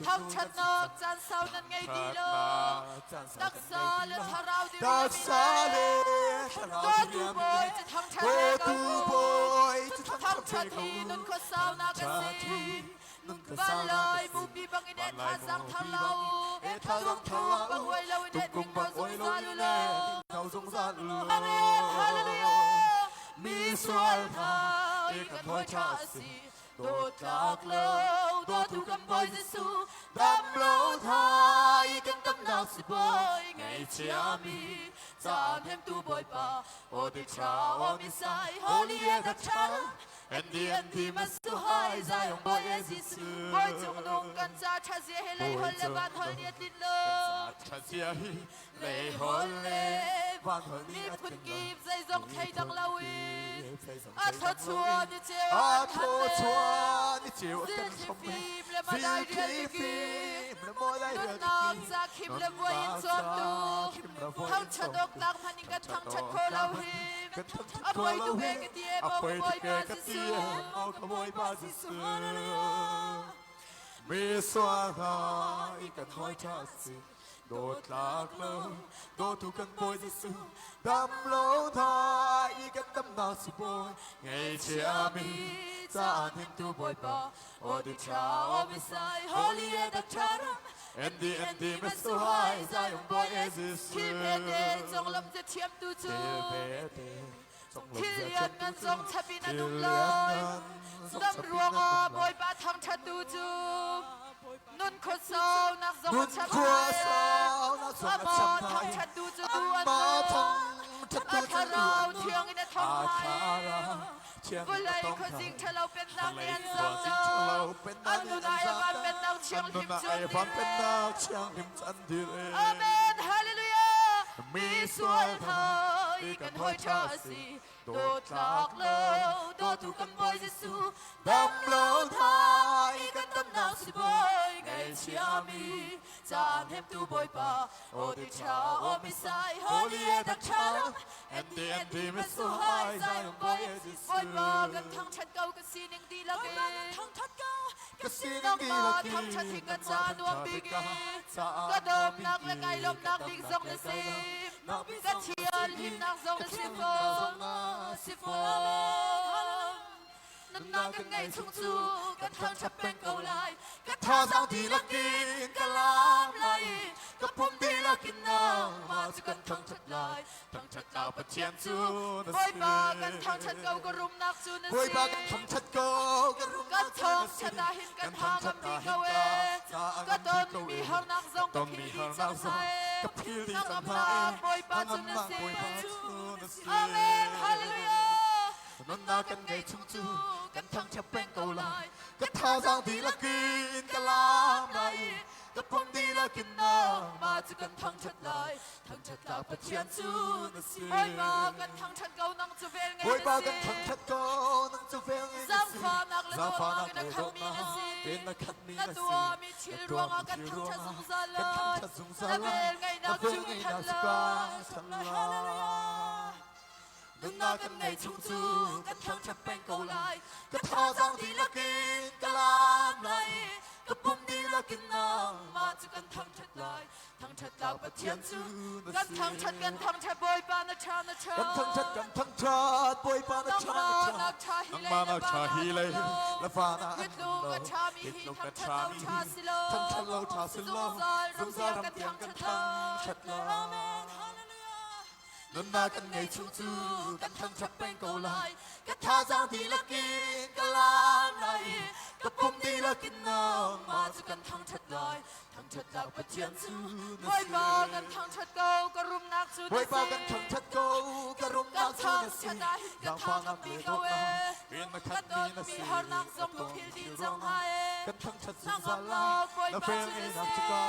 Thangṭhatnak caan sau nan ngei ti lo. Taksa le thlarau Taksa le thlarau Dawtu Bawi cu thangṭhat ve ko u. Thangṭhat hi nun khuasaunak a si. Van lai mupi bangin e thazaang thar lo. Tung bang uai lo in e hning lo zungzal u law. Amen. Hallelujah. Mi sual hna i kan hawi ṭha a si. Dawtlak lo dawtu kan Bawi Jesuh dam lo thai kan damnak si bawi ngaichiami caan hemtu Bawipa aw di tha aw mi sai holy e the tha Andy Andy masuhai Zion Bawi e Jesuh Bawi cung nung kan ca tha zia he lei hol le van hol ni a tlin lo tha zia hi lei hol le van hol ni a miphun tlin lo kip zeizong thei dang lo in A thluachuah ni ceu A an thanh le thluachuah ni ceu a kan hrawm Zilthli fim le madai rial fim le madai rial Nunnak ca khim le vuai in cawmtu Thangṭhat awk tlak hmanh in kan thangṭhat kho lo hi A poi tuk e ka ti e maw ka Bawipa Jesuh ka Bawipa Jesuh Mi sual hna i kan hawi ṭha si Dawtlak lo dawtu kan Bawi Jesuh dam lo hna i kan damnak si Bawi ngeichiami caan himtu Bawipa O di tha o misai holy e dak tharam Andy Andy Masuhai Zion Boy e Jesuh Thil pete conglam ze thiam tu cu Thil pete Thil lian ngan zong chapin an um lai. Dam ruangah Bawipa thangṭhattu cu nun khuasaunak zong a chap lai. Amah thangṭhattu cu tu an nung. A thlarau thiang in a thong lai. Vawlei khuazing ṭhalo pennak nih an zam lo. An nun ah Evan pennak thianghlim cu an dir e. Amen. Hallelujah. Mi sual hna i kan hawi ṭha a si. Dawtlak lo dawtu kan Bawi Jesuh dam lo hna i kan damnak si Bawi ngaihchiami caan hemtu Bawipa aw di ṭha aw misai holy e dak ṭha ram Andy Andy Masuhai Zion Bawi Bawipa kan thangṭhat ko ka sining dihlak in thangṭhat ko ka sining Nangmah thangṭhat hi ka ca nuam bik i ka dawmnak le kai lawmhnak bik zong na si. Ka thial himnak zong na si fawn, si fawn. Nunnak kan ngeih chung cu kan thangṭhat peng ko lai. Ka thazaang dihlak in ka lam lai i ka pum dihlak in nangmah cu kan thangṭhat lai. Thangṭhatnak Pathian cu na si. Bawipa kan thangṭhat ko ka rumnak cu na si. Bawipa kan thangṭhat ko ka rumnak cu na si. Kan thangṭhat ahhin kan tha ngam dih ko ee. Ka tonmi harnak zong ka phil dih cang hna ee. Ka phil dih cang hna ee. Bawipa cu na si. Bawipa cu na si. Amen. Hallelujah. Nunnak kan ngeih chung cu kan thangṭhat peng ko lai. Ka thazaang dihlak in ka lam lai i ka pum dihlak in nangmah cu kan thangṭhat lai. Thangṭhatnak Pathian cu na si. Bawipa kan thangṭhat ko nang cu vel ngei na si. Bawipa kan thangṭhat ko nang cu vel ngei na si. Zaangfahnak le dawtnak in a khatmi na si. Na khatmi na na si. tuahmi thil ruangah kan thangṭhat zungzal Kan lai. thangṭhat zungzal Na lai. vel ngeihnak Na vel cu ka ngeihnak thanh cu ka lai. thanh lai. Nunnak kan ngeih chung cu kan thangṭhat peng ko lai. Ka thazaang dihlak in ka lam lai. Ka pum dihlak in nangmah cu kan thangṭhat lai. Thangṭhatnak Pathian cu kan thangṭhat kan thangṭhat Bawipa na ṭha na ṭha. Kan thangṭhat kan thangṭhat Bawipa na ṭha na ṭha. Nangmah ṭha hi lei Nangmah na ṭha hi lei la fa na Hi tluk a ṭhami hi thangṭhat lo ṭha si lo. Thangṭhat lo ṭha si lo. Zungzal ram Zungzal tiang ram kan tiang kan thangṭhat lai. thangṭhat lai. Nunnak kan ngei chung cu kan thangṭhat peng ko lai. Ka thazaang dihlak in ka lam lai i ka pum dihlak in nangmah cu kan thangṭhat lai. Thangṭhatnak Pathian cu na si. Bawipa kan thangṭhat ko, ka rumnak cu na si. Bawipa kan thangṭhat ko, ka rumnak cu na si. Kan thangṭhat ah hin ka Zaangfahnak thangṭhat le ko ee. dawtnak in na Ka khatmi na tonmi si. harnak zong ka phil dih cang hna ee. Kan thangṭhat zungzal lai. Hnangamnak Na Bawipa vel cu na ngeihnak si. cu ka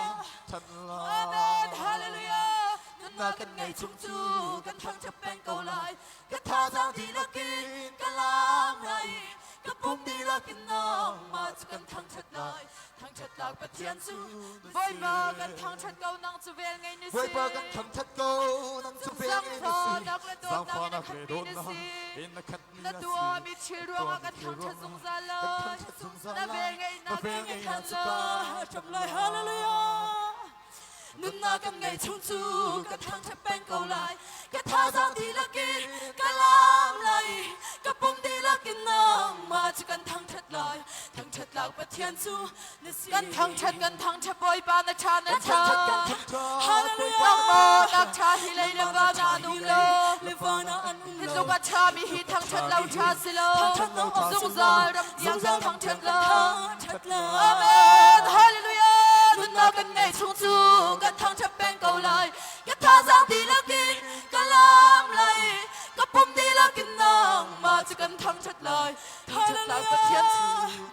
thanh lai. Amen. Hallelujah. Nunnak kan ngeih chung cu kan thangṭhat peng ko lai. Ka thazaang dihlak in ka lam lai i ka pum dihlak in nangmah cu kan thangṭhat lai. Thangṭhatnak Pathian cu Bawipa kan thangṭhat ko nang cu vel ngei na si. Bawipa kan thangṭhat ko nang cu vel ngei na si. Zaangfahnak le dawtnak in a Zaangfahnak le khatmi na dawtnak si. in na khatmi Na na si. tuahmi thil ruangah kan thangṭhat zungzal Kan lai. thangṭhat zungzal Na lai. vel ngeihnak Na vel ngeihnak cu ka ṭap lai. Hallelujah. Nunnak kan ngeih chung cu ka thangṭhat peng ko lai. Ka thazaang dihlak in ka lam lai. Ka pum dihlak in nangmah cu kan thangṭhat lai. Thangṭhat lak Pathian cu na si. Kan thangṭhat, kan thangṭhat Bawipa na ṭha na ṭha. Hallelujah. Nangmah nak ṭha hi lei le van ah an um lo. Hi tluk a ṭhami hi thangṭhat lo ṭha si lo. Zungzal ram tiang kan thangṭhat lo. Amen. Hallelujah. Nunnak kan ngeih chung cu kan thangṭhat peng ko lai. Ka thazaang dihlak in ka lam lai. Ka pum dihlak in nangmah cu kan thangṭhat lai. Thangṭhatnak Pathian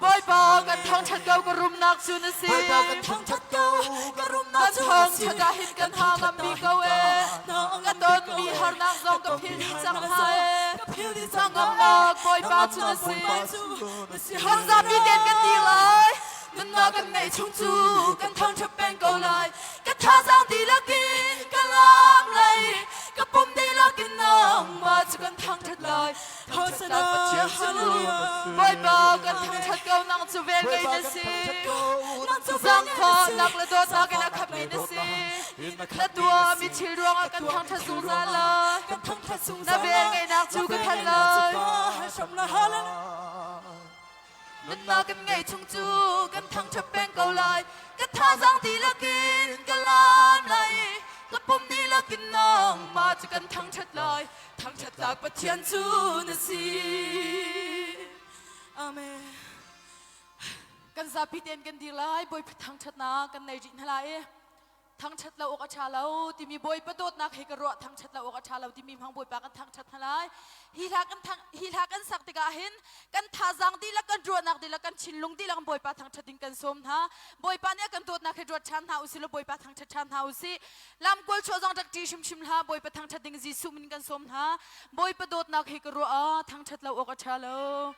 Bawipa kan thangṭhat ko ka rumnak cu na si. Bawipa kan thangṭhat ko ka rumnak cu na si. Kan thangṭhat ah hin kan ha ngam bi ko e. Ka tonmi harnak zong ka phil dih cang hna e. Ka phil dih cang Ngamnak Bawipa cu na si. Thangzapi ten kan ti lai. Nunnak kan ngeih chung cu kan thangṭhat peng ko lai. Ka thazaang dihlak in ka lam lai. Ka pum dihlak in nangmah cu kan thangṭhat lai. Thangṭhatnak Pathian cu Bawipa kan thangṭhat ko nang cu vel ngei na si. Zangfahnak le dawtnak in a khatmi na si. Na tuahmi thil ruangah kan thangṭhat zungzal lai. Na vel ngeihnak cu ka thanh lai. Nunnak kan ngeih chung cu kan thangṭhat peng ko lai. Ka thazaang dihlak in ka lam lai. Ka pum dihlak in nangmah cu kan thangṭhat lai. Thangṭhatnak Pathian cu na si. Amen. Kan zapi tein kan dir lai Bawipa thangṭhatnak kan nei rih hna lai i thangṭhat lo awk a ṭha lo timi Bawipa dawtnak he ka ruah thangṭhat lo awk a ṭha lo timi hmang Bawipa kan thangṭhat hna lai. Hi hla kan thang hi hla kan sak tikah hin kan thazaang dihlak kan ruahnak dihlak kan thinlung dihlak Bawipa thangṭhat ding kan sawm hna. Bawipa nih a kan dawtnak he ruat ṭhan hna usih law Bawipa thangṭhat ṭhan hna usih. Lamkawl chuah zong rak ṭi hrimhrim hlah. Bawipa thangṭhat ding Jesuh min kan sawm hna. Bawipa dawtnak hi ka ruah ah thangṭhat lo awk a ṭha lo.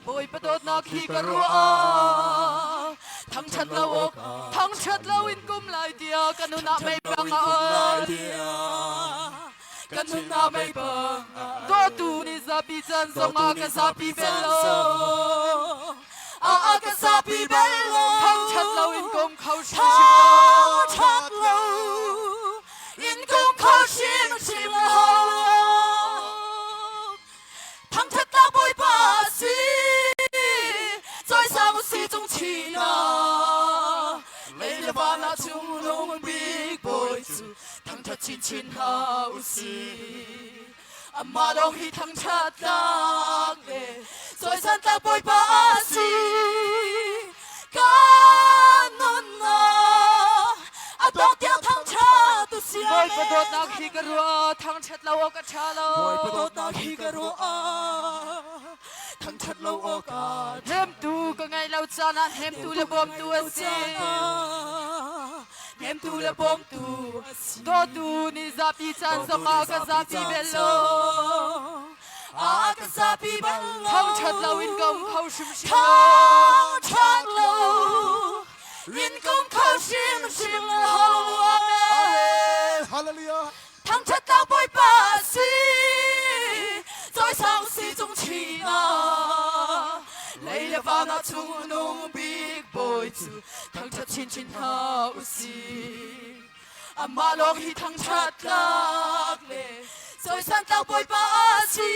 Bawipa dawtnak hi ka ruah ah thangṭhat lo awk thangṭhat lo in kum lai tiah ka nun ah mei bang a Kan nun ah mei bang dawtu nih zapi can zongah ka zapi bel lo a ka zapi bel lo thangṭhat lo in kum kho hrimhrim lo thangṭhat lo in kum kho hrimhrim lo Thangṭhatnak Bawipa a si, cawisang si cung chin ah. Lei le van ah cungnung bik Bawi cu thangṭhat chinchin hna u sih. Amah lawng hi thangṭhat tlak le cawisan tlak Bawipa a si. Kan nunnak a dongh tiang thangṭhat u si. Bawipa dawtnak hi ka ruah thangṭhat lo awk a ṭha lo. Bawipa dawtnak hi ka ruah thangṭhat lo awk a Hnemtu ka ngeih lo caan ah hnemtu le bawmtu a si. Hnemtu le bawmtu a si. Dawtu nih zapi caan zongah ka zapi bel lo. A ka zapi bal lo. Thangṭhat lo in ka um kho hrimhrim lo. Thangṭhat lo in ka um kho hrimhrim lo. Amen. Hallelujah. Thangṭhatnak Bawipa a si, cawisang si cung chin ah. Lei le van ah cungnung bik Bawi cu thangṭhat chinchin hna u sih. Amah lawng hi thangṭhat tlak le cawisan tlak Bawipa a si.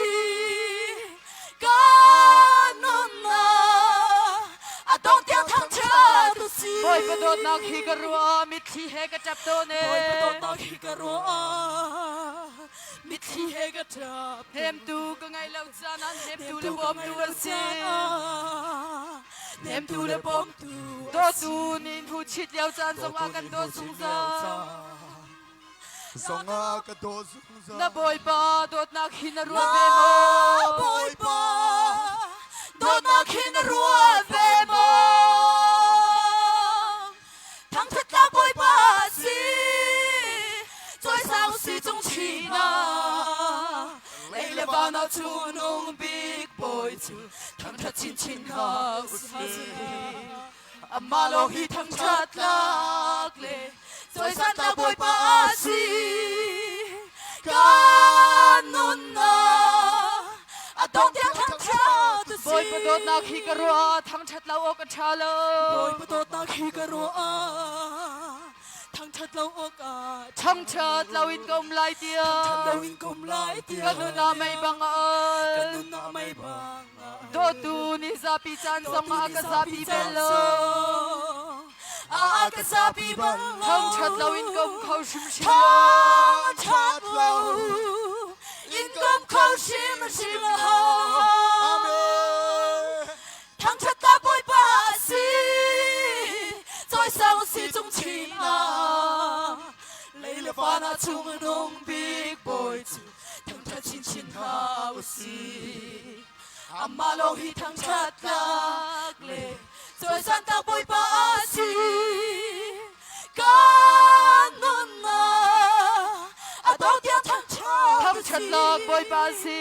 Kan nunnak a dongh tiang thangṭhat u sih. Bawipa dawtnak hi ka ruah mitthli he ka ṭap tawn e. Bawipa dawtnak hi ka ruah mitthli he ka ṭap. Hnemtu ka ngeih lo caan ah hnemtu le bawmtu a si. Hnemtu le bawmtu Dawtu nih hnu chit lio caan zongah kan dawt zungzal. Zongah ka dawt zungzal. Na Bawipa dawtnak hi na ruat ve maw? Na Bawipa dawtnak hi na ruat ve maw? Thangṭhatnak Bawipa a si, cawisang si cung chin ah. Lei le van ah cungnung bik Bawi cu thangṭhat chinchin hna u sih. Amah lawng hi thangṭhat tlak le cawisan tlak Bawipa a si. Kan nunnak a dong tiang thangṭhat u si. Bawipa dawtnak hi ka ruah ah thangṭhat lo awk a ṭha lo. Bawipa dawtnak hi ka ruah ah thangṭhat lo awk a Thangṭhat lo in ka um lai tiah. Thangṭhat lo in ka um lai tiah. Ka nun ah mei bang a al. Ka nun ah mei bang a al. Dawtu nih zapi caan zong ah a ka zapi bal lo. A ka zapi bal lo. Thangṭhat lo in ka um kho hrimhrim lo. Thangṭhat lo in ka um kho hrimhrim lo. Amen. Thangṭhat ta Bawipa a si, cawisang si cung chinnak. Lei le van ah chung nung bik Bawi cu thangṭhat chinchin hna u sih. Amah lawng hi thangṭhat tlak le cawisan tlak Bawipa a si. Kan nunnak a dong tiang thangṭhat Thangṭhat tlak Bawipa a si.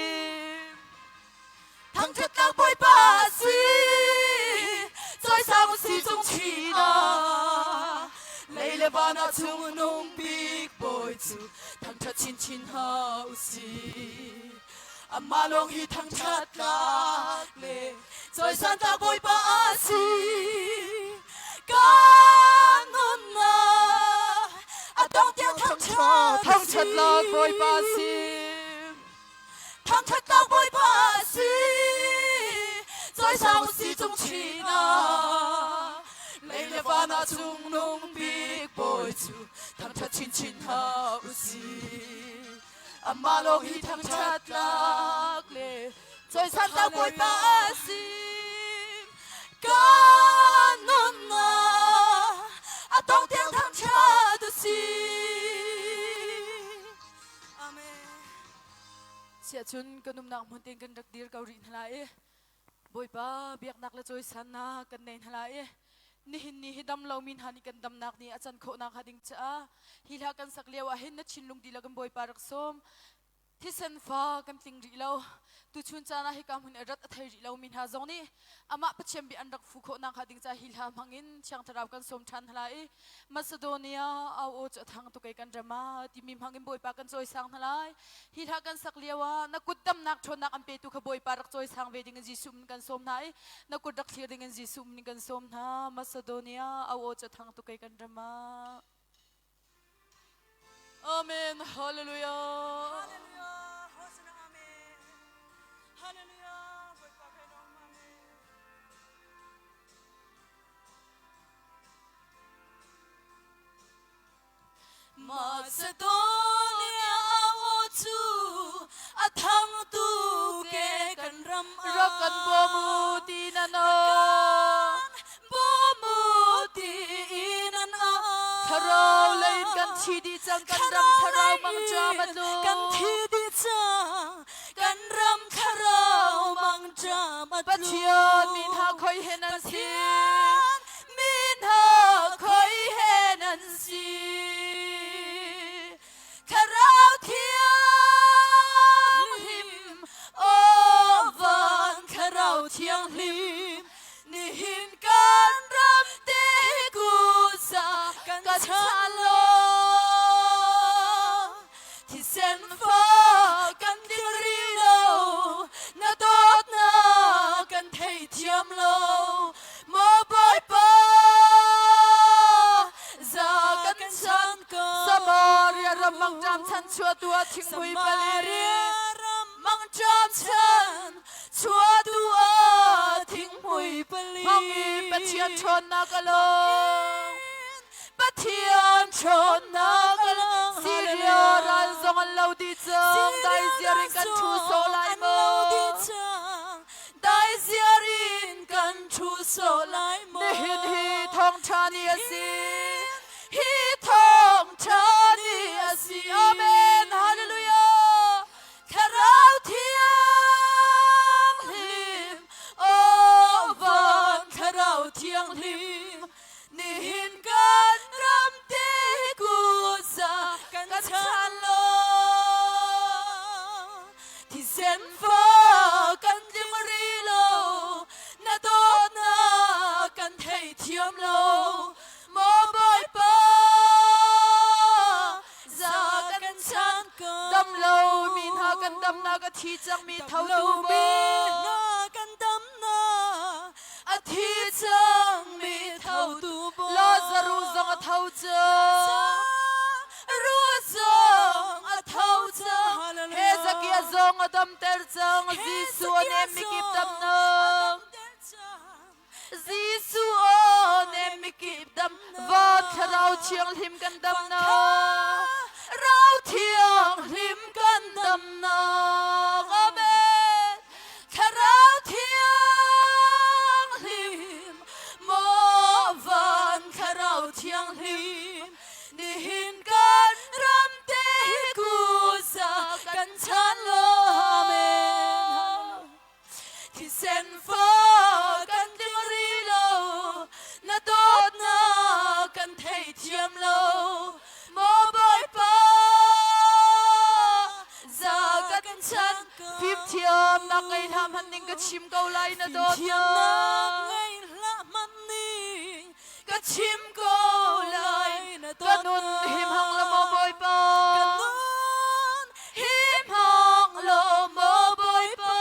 Thangṭhatnak Bawipa a si, cawisang si cung chin ah. Lei le van ah chung nung bik Bawi cu thangṭhat chinchin hna u sih. Amah lawng hi thangṭhat tlak le cawisan tlak Bawipa a si. Kan nunnak a dong tiang thangṭhat Thangṭhat tlak Bawipa a si. Thangṭhatnak Bawipa a si, cawisang si cung chin ah. Lei le van ah cungnung bik Bawi cu thangṭhat chinchin hna u sih. Amah lawng hi thangṭhat tlak le Cawisan tlak Bawipa a si. Kan nunnak a dong tiang thangṭhat u sih. Amen. Siahcun kan umnak hmun tein kan rak dir ko rih hna lai i Bawipa biaknak le cawisannak kan nei hna lai i nihin ni hi dam lomi hna nih kan damnak ni a can khawhnak hnga ding caah hi hla kan sak lio ah hin na thinlung dihlak in Bawipa rak sawm. Thisen fa kan tling rih lo. Tuchun caan ah hika hmun i rat a thei rih lomi hna zong nih amah Pathian bia an rak fu khawh nakhnga ding caah hi hla hmang in Thiang Thlarau kan sawm ṭhan hna lai i Macedonia au aw cu a thang tuk ei kan ram ah timi hmang in Bawipa kan cawisang hna lai. Hi hla kan sak lio ah na kut damnak ṭhawnnak an petu kha Bawipa rak cawisang ve ding in Jesuh min kan sawm hna i na kut rak thlir ding in Jesuh min kan sawm hna. Macedonia au aw cu a thang tuk ei kan ram ah. Amen. Hallelujah. Hallelujah. Hosanna. Amen. Hallelujah. Bawipa kai lawm. Amen. Macedonia aw cu a thang tu ke kan ram ah. Rak kan bawm u ti na nawl. Bawm u ti nan au. Thlarau lei in kan thi dih cang kan ram thlarau mangṭam a tlung. Kan thi dih cang kan ram thlarau mangṭam a tlung. Pathian min ha khoi he nan si. Pathian min ha khoi he nan si. Thlarau thianghlim, aw van Thlarau thianghlim, nihin kan ram te kusa kan chan lo. Thisen fa kan ding rih lo, na dawtnak kan theithiam lo. Maw Bawipa, za kan chan ko. Samaria ram mangṭam chan chuahtu ah thinghmui pali. Samaria ram mangṭam chan chuahtu ah thinghmui pali. Hmang in Pathian ṭhawnnak a long. Pathian ṭhawnnak a lang. Syria ral zong an lo dih cang. Dai ziar in kan ṭhu sawh lai maw? Dai ziar in kan ṭhu sawh lai maw? Nihin hi thawngṭha ni a si. Hi thawngṭha ni a si. Amen. Hallelujah. Thlarau Thianghlim, aw van Thlarau Thianghlim, nihin kan ram te kusa kan chan lo. Thisen fa kan tling rih lo, na dawtnak kan theithiam lo. thi cangmi Dam thotu lomi bawi. hna kan damnak. A thi cangmi thotu bawi. Lazaruh zong a tho cang. Ruh zong a tho cang. Hezekiah zong a damter cang. Jesuh a nem mikip damnak. Jesuh a nem mikip dam. Va thlarau thianghlim kan damnak. Rau thianghlim kan damnak. Amen. Thlarau thianghlim maw van thlarau thianghlim nihin kan ram te hi kusa kan chan lo amen thisen fa kan tling ri lo na dawtnak kan theithiam lo maw Bawipa za kan chan Fimthiamnak ngei hlah hmanh ning ka chim ko lai na dawtnak. Fimthiamnak ngei hlah hmanh ning ka chim ko lai na Ka nun him hang lo maw Bawipa. Ka nun him hang lo maw Bawipa.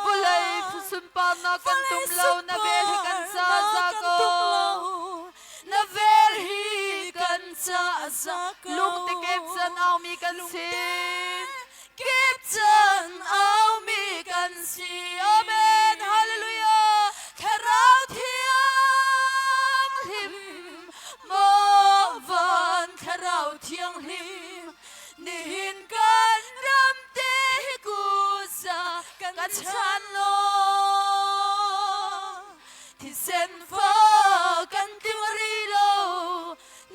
Vawlei sunparnak kan tum lo na vel hi kan ca za ko. Na vel hi kan ca za ko. Lungte kep can aumi kan si. Kip can aumi kan si. Amen. Hallelujah. Thlarau thianghlim maw van thlarau thianghlim nihin kan ram te hi kusa kan chan lo thisen fa kan tling ri lo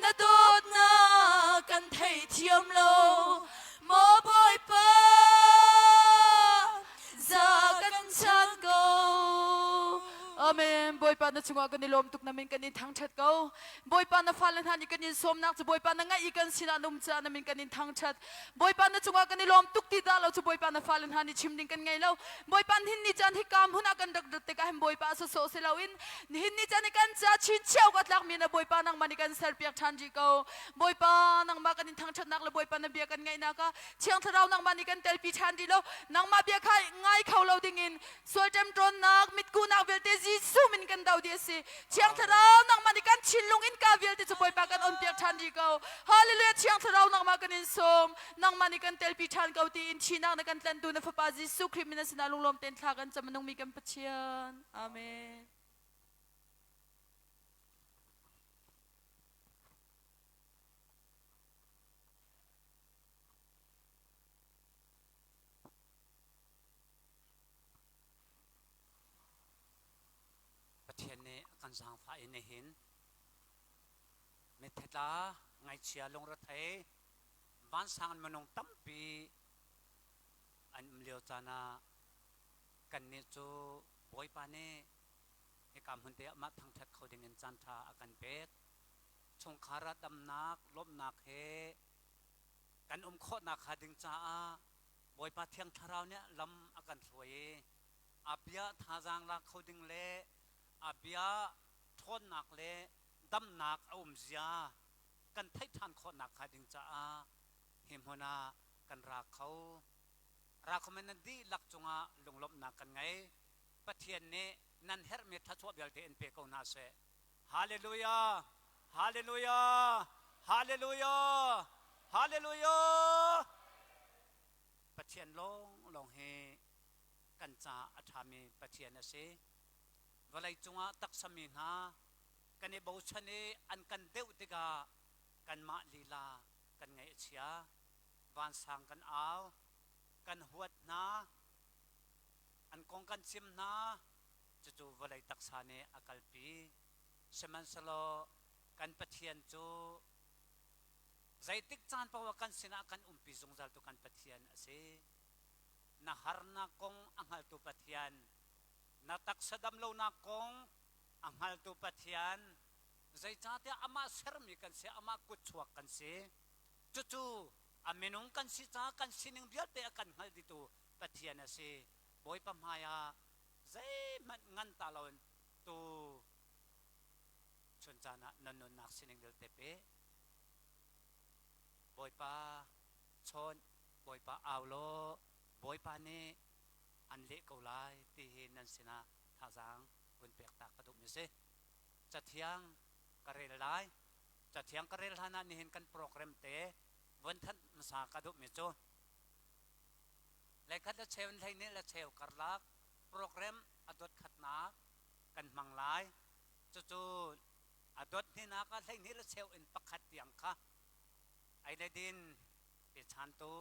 na dawtnak kan theithiam lo maw Bawipa za kan chan ko. Amen. Bawipa na chungah kan i lawm tuk na min kan in thangṭhat ko. Bawipa na fale hna nih kan in sawmnak cu Bawipa na ngaih i kan sinah na um caah na min kan in thangṭhat. Bawipa na cungah kan i lawm tuk ti dah lo cu Bawipa na fale hna nih chim ding kan ngei lo. Bawipa nihin ni caan hi kaam hun ah kan rak rat tikah hin Bawipa sawsawh si loin nihin ni caan hi kan ca chinchiau ka tlakmi na Bawipa nangmah nih kan serpiak ṭhan rih ko. Bawipa nangmah kan in thangṭhatnak le Bawipa na bia kan ngaihnak ah Thiang Thlarau nangmah nih kan telpi ṭhan rih lo. Nangmah bia kha ngai kho lo dingin sual ṭemṭawnnak, mitkuhnak vialte Jesuh min kan do dih a si. Thiang Thlarau nangmah nih kan thinlung innka vialte cu Bawipa kan onpiak ṭhan rih ko. Hallelujah! Thiang Thlarau nangmah kan in sawm. Nangmah nih kan telpi ṭhan ko tiin thihnak na kan tlanhtu na Fapa Jesuh Khrih min a sinah lunglawm tein thla kan cam a nungmi kan Pathian. Amen. Pathian nih a kan zaangfah i nihin mithetla ngaihchia lungrethei vansang in minung tampi an um lio caan ah kannih cu Bawipa nih hika hmun te ah mah thangṭhat kho ding in caanṭha a kan pek. Chungkhar ah damnak, lawmhnak he kan um khawhnak hnga ding caah Bawipa Thiang Thlarau nih lam a kan hruai i a bia thazaang lak kho ding le a bia ṭhawnnak le damnak a um zia kan theih ṭhan khawhnak hnga ding caah hi hmun ah kan ra kho. Ra kho men nan dihlak cungah lunglawmhnak kan ngei. Pathian nih nan herhmi thluachuah vialte in pe ko hna seh. Hallelujah! Hallelujah! Hallelujah! Hallelujah! Pathian lawnglawng hi kan ca a ṭhami Pathian a si. Vawlei cungah taksami hna kan i bochan i an kan deuh tikah kanmah lila kan ngaih a chia. Vansang kan au, kan huat hna, an kong kan chim hna, cucu vawlei taksa nih a kalpi. Sihmanhsehlaw kan Pathian cu zeitik caan paoh ah kan sinah kan umpi zungzaltu kan Pathian a si. Na harnak kong a hngaltu Pathian, na taksa damlonak kong a hngaltu Pathian, zeicahtiah amah sermi kan si, amah kutchuak kan si. Cucu a minung kan si caah kan sining vialte a kan hngal ditu Pathian a si. Bawipa hmai ah zeihmanh ngan ta loin tu chun caan ah nan nunnak sining vialte pe. Bawipa chawn, Bawipa au law, Bawipa nih an leh ko lai ti hi nan sinah thazaang vun pek ta ka duhmi si. Cathiang ka rel lai. Cathiang ka rel hlan ah nihin kan program te vun thanh hmasa ka duhmi cu leikhat le cheu in hleihnih le cheu karlak program a dot khatnak kan hmang lai. Cucu a dot hninak ah 12 le cheu in pakhat tiang kha ei le din pechantu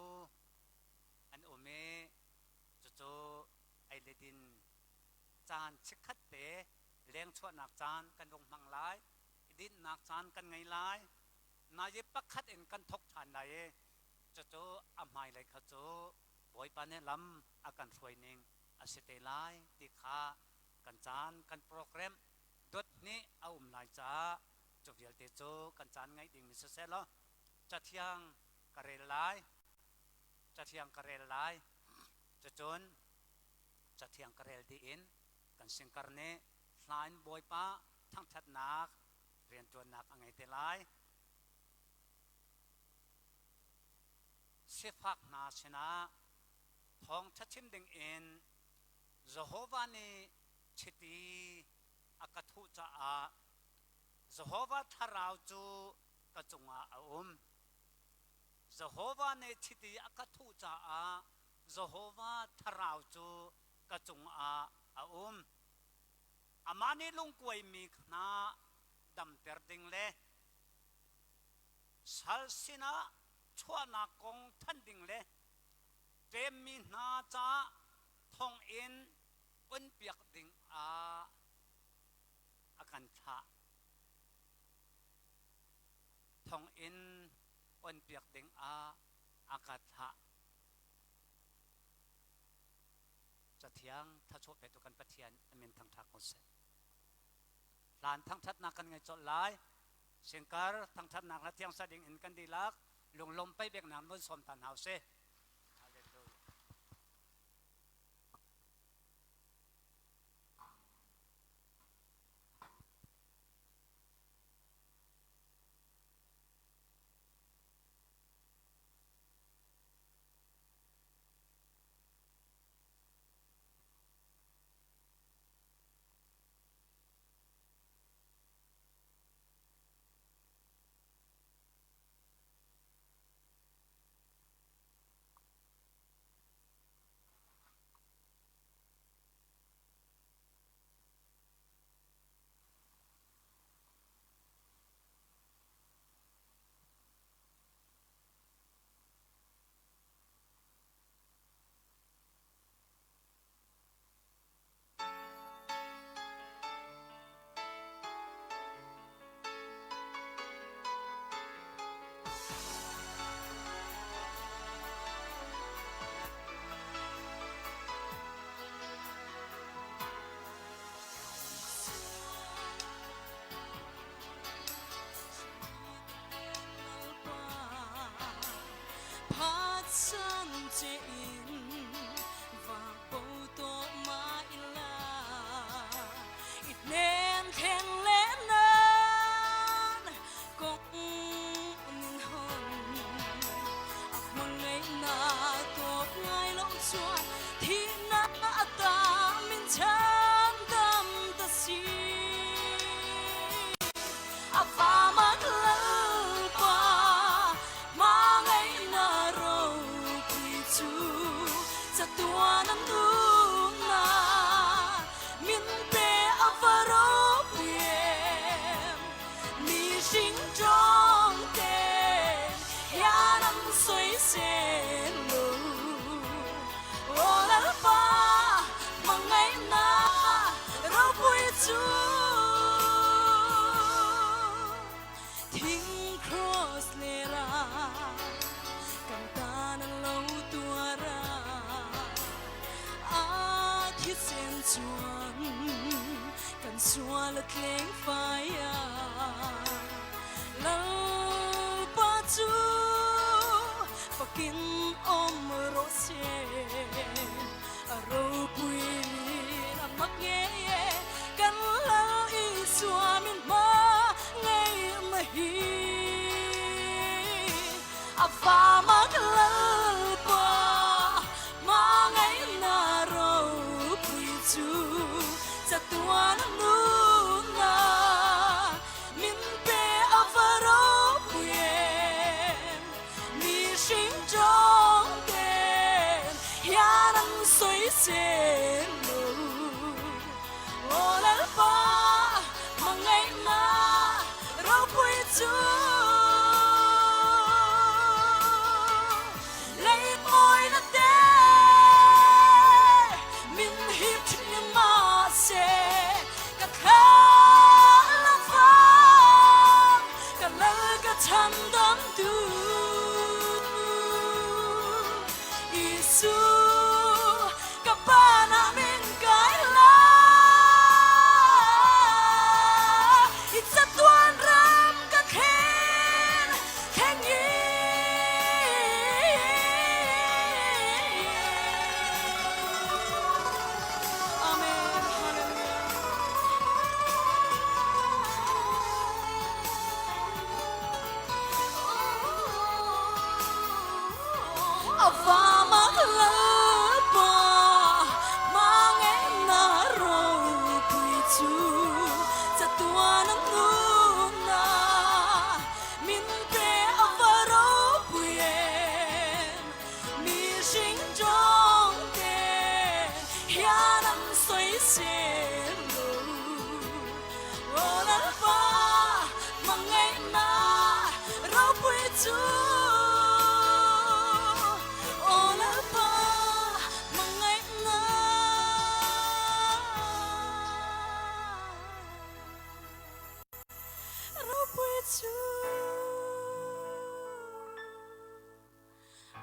an um i cucu ei le din caan chikkhat te lengchuahnak caan kan rung hmang lai, dinhnak caan kan ngei lai. Nazi pakhat in kan thok ṭhan lai i cucu a hmailei kha cu Bawipa nih lam a kan hruai ning a si te lai ti kha kan caan kan program dot hnih a um lai caah cu vialte cu kan caan ngaih dingmi siseh law cathiang ka rel lai, cathiang ka rel lai. Cucun cathiang ka rel dih in kan singkar nih hla in Bawipa thangṭhatnak rianṭuannak a ngei te lai. Sifak hna sinah thawngṭha chim dingin Jehovah nih chiti a ka thuh caah Jehovah thlarau cu ka cungah a um. Jehovah nih chiti a ka thuh caah Jehovah thlarau cu ka cungah a um. Amah nih lungkuaimi hna damter ding le sal sinah chuahnak kong thanh ding le ṭemmi hna caah thonginn unpiak ding ah a kan thlah. Thonginn onpiak ding ah a ka thlah. Cathiang thachuah petu kan Pathian a min thangṭha ko seh. Hlan thangṭhatnak kan ngei colh lai. Singkar thangṭhatnak hla thiang sa ding in kan dihlak lunglawm pei beknak nun sawm ta hna usih. Hallelujah. Phatsan che in va bo to ma ila i hnen thleng le nan kong nin hon a hmangaih na tawp ngai lo chuan thi na ata min chan dam ta si a fa mak lalpa hmangaih na ropui chu chatuan an nuna min pe a va ropui em mi hring tawng ten hian an sawi sel lo aw lalpa hmangaih na ropui chu thing cross lera kan tan an lo tuara a thisen chuan kan sual a tleng fai a Lalpa chu fakin awm rawh se a ropui in a mak ngei e kan Lal Isua min hma ngei na hi a fa mak Lalpa hma. Ava mak Lalpa hmangaihna ropui chu chatuan a nunna min pe ava ropui em. Mihring tawngte hian an sawi sel lo. Aw Lalpa hmangaihna ropui chu. Aw Lalpa hmangaihna ropui chu.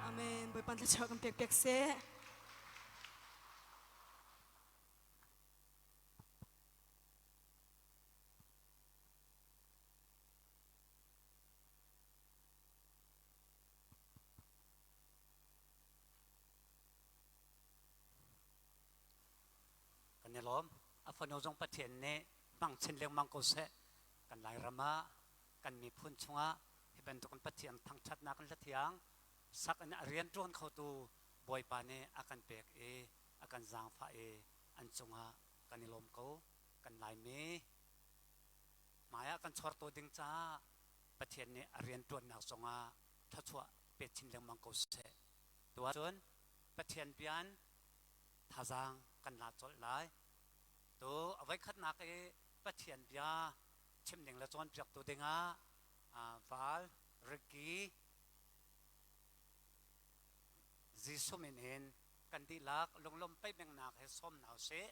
Amen. Bawipa thluachuah kan pek pek seh. Kan i lawm. A fanu zong Pathian nih hmang chin lengmang ko seh. Kan Lairam ah, kan miphun chungah hi bantukin Pathian thangṭhatnak in hlathiang sak in a rianṭuan khotu Bawipa nih a kan pek i a kan zaangfah i an cungah kan i lawm ko. Kan Laimi hmaiah kan chortu ding caah Pathian nih a rianṭuannak zongah thluachuah pe chin lengmang ko seh. Tu ahcun Pathian bian thazaang kan la colh lai. Tu a voikhatnak i Pathian bia chim ding le cawnpiaktu dingah Val Ricky Jesuh min in kan dihlak lunglawm peihmengnak he sawm hna usih.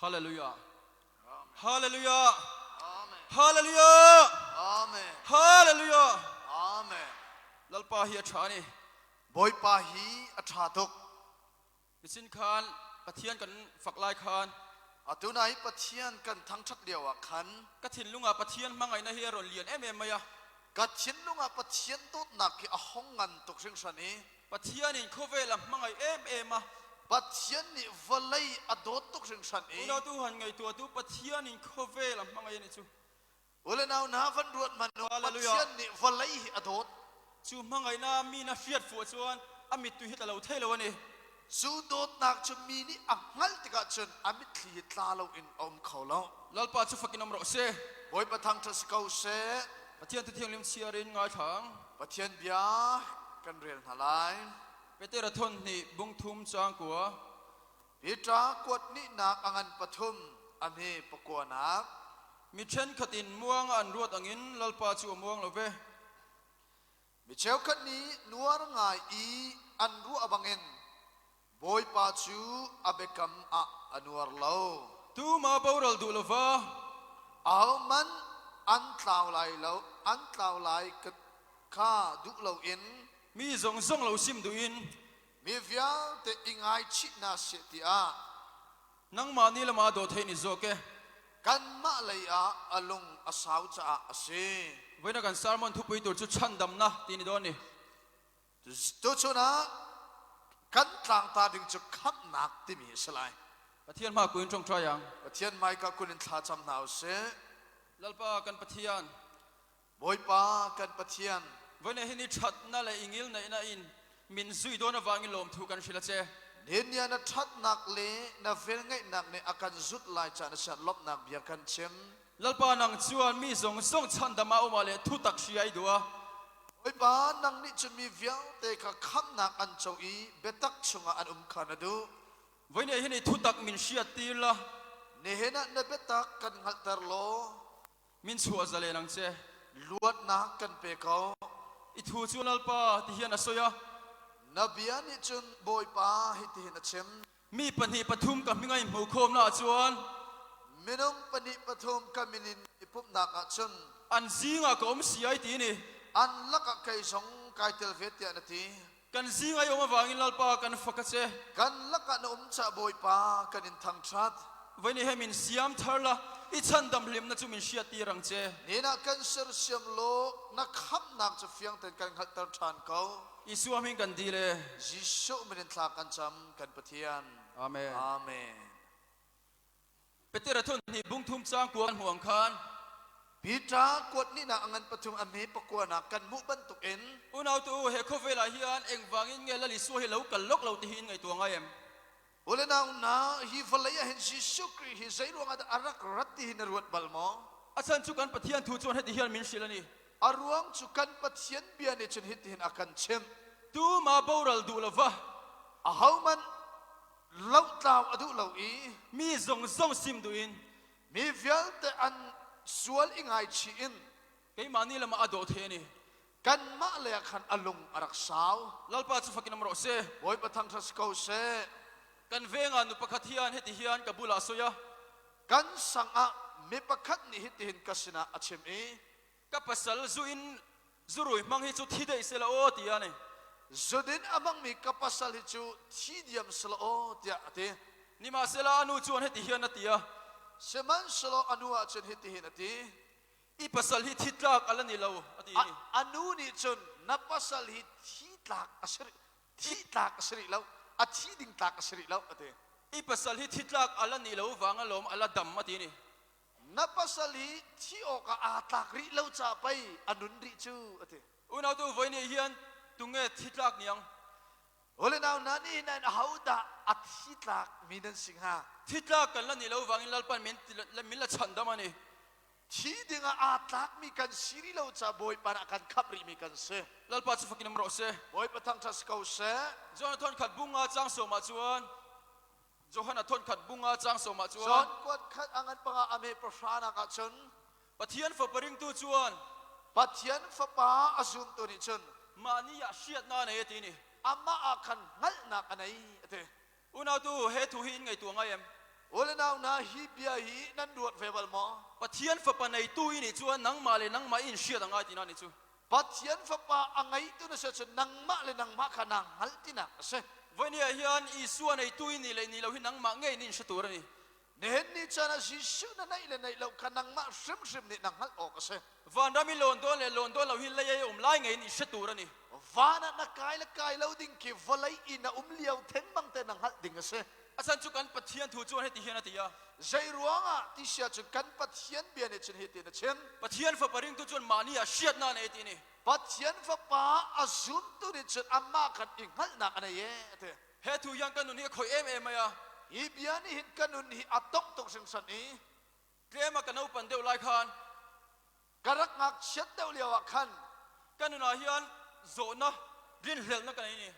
Hallelujah. Hallelujah. Hallelujah. Amen. Hallelujah. Amen. Lalpa hi a tha ni. Bawipa hi a ṭha tuk. Nichin khan Pathian kan fak lai khan Atu nai Pathian kan thangṭhat lio ah khan ka thinlung ah Pathian hmangaihna hi a rawn lian em em mai a. Ka thinlung ah Pathian dawtnak hi a hong ngan tuk hringhran i Pathian in khawvel a hmangaih em em a. Pathian nih vawlei a dawt tuk hringhran i Unau tu han ngaihtuah tu Pathian in khawvel a hmangaih a nih chu. U le nau hna van ruat hmanh u Hallelujah. Pathian nih vawlei hi a dawt. Cu hmangaihna mi na hriat fuh ahcun a mittui hi tla lo thei lo a ni. Cu dawtnak cu mi nih a hngalh tikah cun a mitthli hi tla loin a um kho lo. Lalpa cu fak in um rawh seh. Bawipa thangṭhat si ko seh. Pathian Thianghlim chiar in ngaithlang. Pathian bia kan rel hna lai. Peter a thon hnih bung thum caang kua. Peter kuat hnihnak a ngan pathum a hme pakuanak. Mi ṭhenkhat in muang ah an ruat angin Lalpa cu a muang lo ve. Mi cheukhat nih nuar ngai i an ruah bangin Bawipa cu a biakam ah a nuar lo. Tumah boral duh lova. Ahohmanh an tlau lai lo, an tlau lai kha duh loin. Mi zongzong lo sim duh in. Mi vialte i ngaichih hna seh tiah. Nangmah nih lamah dawt hei ni zawk e. Kanmah lei ah a lung a sau caah a si. Voina kan sermon thupui tur chu chhandamna ti ni dawn ni. Tuchun ah kan tlangta ding cu khamhnak timi a si lai. Pathian hma kuin ṭongṭai ang. Pathian hmaika kun in thla cam hna usih. Lalpa kan Pathian. Bawipa kan Pathian. Voine hi ni ṭhatna le ingil neihna in min zui dawn avangin lawmthu kan hrilh a che. Nihin na ṭhatnak le na velngeihnak nih a kan zut lai caan a sian lawmhnak bia kan chim. Lalpa nang chuan mi zong zong chhandam a um ah le thutak hria i duh a. Bawipa nang nih cun mi vialte kha khamhnak an co i biatak chungah an um kha na duh. Voine hi ni thutak min hriat tir la. Nihin ah na biatak kan hngalhter law. Min chuah zalen ang che. Luatnak kan pe ko. I thu cu Lalpa ti hian a soi a. Na bia nih cun Bawipa hitihin a chim. Mi pahnih pathum ka hming a in hmuh khawmnak ah cun. Minung pahnih pathum ka min in i pumhnak ah cun. An zingah ka um si ai ti ni. An lakah kei zong kai tel ve tiah na ti. Kan zing ai um avangin Lalpa kan fak a che. Kan lakah na um cah Bawipa kan in thangṭhat. Voi nih he min siam thar la i chandam hlimna cu min hriat tir ang che. Nihin ah kan sersiam law na khamhnak cu fiang tein kan hngalhter ṭhan ko. Isua min kan dil e. Jesuh min in thla kan cam kan Pathian. Amen. Amen. Peter a thon hnih bung thum cang kua kan hmuh ang khan. Peter kuat nih nak ngan pathum a me pakua nak kan hmuh bantuk in. Unau tu he khawvel ah hian engvangin nge Lal Isua hi lo kal lawk lo ti hi in ngaihtuah ngai em? U le nau hna, hi vawlei ah hin Jesuh Khrih hi zei ruangah dah a rak rat ti hi na ruat bal maw? A chan cu kan Pathian thu chuan hiti hian min hrilh a ni. A ruang cu kan Pathian bia nih cun hitihin a kan chimh. Tuma boral duh lova. Ahohmanh lohtlau a duh lo i. Mi zong zong sim duh in. Mi vialte an sual i ngaichih in. Keimah nih lam ah a dawh the a ni. Kanmah lei ah khan a lung a rak sau. Lalpa cu fakin um rawh seh. Bawipa thangṭhat si ko seh. Kan veng ah nu pakhat hian hiti hian ka bulah a soi a. Kan sang ah mi pakhat nih hitihin ka sinah a chim i. Ka pasal zu in zurui hmang hi cu thi deih seh law aw tiah a ni. Zudin a hmangmi ka pasal hi cu thi diam seh law aw tiah a ti. Nimahsehla a nu chuan hiti hian a ti a. Sihmanhsehlaw a nu ah cun hitihin a ti. I pasal hi thi tlak a la ni lo, a ti. A nu nih cun na pasal hi thi tlak a si rih thi tlak a si rih lo, a thi ding tlak a si rih lo, a ti. I pasal hi thi tlak a la ni lo vang alawm a la dam, a ti ni. Na pasal hi thi awkah aa tlak rih lo ca pei a nun rih cu, a ti. Unau tu voi nih hian tunge thi tlak niang? Ule nau na nih hin ahodah a thi tlak mi nan si hnga? Thi tlak kan la ni lo vangin Lalpan min min la chhandam a ni. Thi dingah aa tlakmi kan si rih lo ca Bawipa nih a kan khamh rihmi kan si. Lalpa cu fakin um rawh seh. Bawipa thangṭhat si ko seh. John a thon khat bunga cang sawm ah chuan Johan a thon khat bunga cang sawm ah chuan John kuat khat a ngan panga a me pahranak ah cun Pathian fapa ringtu chuan Pathian fapa a zumtu nih cun mah ni ah hriatnak nei a ti ni. Amah ah khan hngalhnak a nei a ti. Unau tu he thu hi in ngaihtuah ngai em? U le nau hna, hi bia hi nan ruat ve bal maw? Pathian fapa neitu i nih chuan nangmah le nangmah i in hriat a ngai tinak nih cu. Pathian fapa a ngeitu na si ahcun nangmah le nangmah kha naa hngalh tinak a si. Voi ni ah hian Isua neitu i nih le nih lo hi nangmah ngei nih in hre tur a ni. Nihin ni caan ah Jesuh na neih le neih lo kha nangmah hrimhrim nih na hngalh awk a si. Vanram i lawn dawn le lawn dawn lo hi lei ei um lai ngei in i hre tur a ni. Van ah na kai le kai lo ding khi vawlei i na um lio thengmang te na hngalh ding a si. A chan cu kan Pathian thu chuan hiti hian a ti a. Zei ruangah ti sia cun kan Pathian bia nih cun hitin a chim. Pathian fapa ringtu cun mah ni ah hriatnak nei ti ni. Pathian fapa a zumtu nih cun amah khan i hngalhnak a nei e a ti. He thu hian kan nun hi a khoi em em mai a. Hi bia nih hin kan nun hi a tongh tuk hringhran i Tlem a ka naupan deuh lai khan ka rak ngakchiat deuh lio ah khan ka nun ah hian zawhnak rinhlelhnak ka nei ni.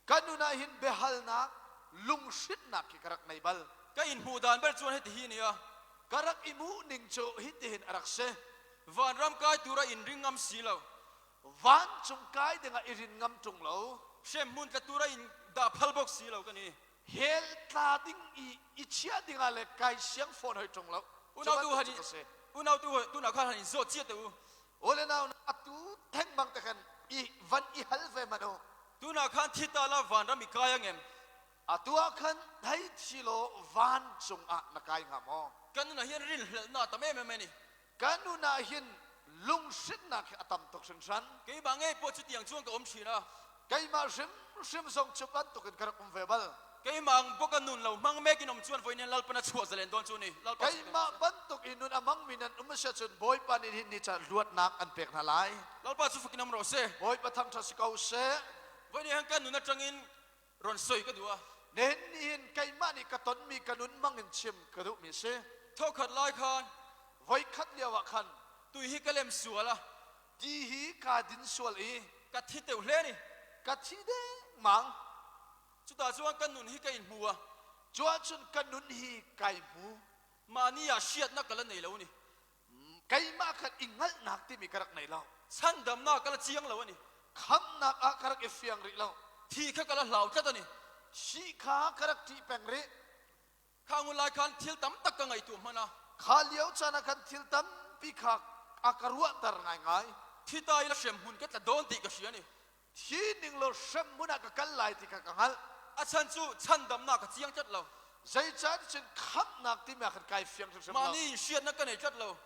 Ka nun ah hin biahalnak lunghrinnak hi ka rak nei bal. Ka in hmuh dan ber chuan heti hi ni a. Ka rak i hmuh ning cu hitihin a rak si. Vanram kai tura in ring ngam si lo. Vancung kai dingah i rin ngam ṭung lo. Hremhmun tla tura in dah phal bawk si lo ka ni. Hell tla ding i i chiah dingah le kai siang fawn hoi ṭung lo. Unau tu han unau tu tunah khan han in zawt chia te u. Ule nau atu theng bang te khan i van i hal ve man u. Tunah khan thi ta la vanram i kai angem. Atu ah khan thei thi law vancung ah na kai hnga maw? Kan nunah hian rinhlelhnak tam em em ani. Kan nunah hin lunghrinnak hi a tam tuk hringhran. Keimah ngei pawh chutiang chuan ka um thin a. Keimah hrimhrim zong cu bantukin ka rak um ve bal. Keimah ang bawk a nun lo hmang mekin um chuan voinen Lalpan a chuah zalen dawn chu ni. Lalpa Keimah bantuk in nun a hmangmi nan um a si ahcun Bawipa nih hin ni ca luatnak an pek hna lai. Lalpa cu fakin um rawh seh. Bawipa thangṭhat si ko seh. Voini han kan nun aṭangin rawn soi ka duh a. Nihin ni hin keimah nih ka tonmi ka nun mang in chim ka duhmi si. Thawkhat lai khan voikhat lio ah khan tui hi ka lem sual a. Ti hi ka din sual i ka thi teu hle ni. Ka thi dengmang. Chutah chuan kan nun hi ka in hmu a. Cuah cun ka nun hi kai hmu. Mahni ah hriatnak ka la nei lo ni. Keimah khan i hngalhnak timi ka rak nei lo. Chandamnak ka la chiang lo ani. Khamnak ah ka rak i fiang rih lo. Thi kha ka la hlau tlat ani. Thi kha ka rak ṭih peng rih. Kha ngun lai khan thil tam tak ka ngaihtuah hman a. Kha lio caan ah khan thil tampi kha a ka ruahter ngaingai. Thi ta ila hremhmun ka tla dawn tih ka hria a ni. Thi ning law hremhmun ah ka kal lai ti kha ka hngalh. A chan cu chandamnak ka chiang tlat lo. Zeicahtiah cun khamhnak timi ah khan kai fiang hrimhrim lo. Mah nih hriatnak ka nei tlat lo.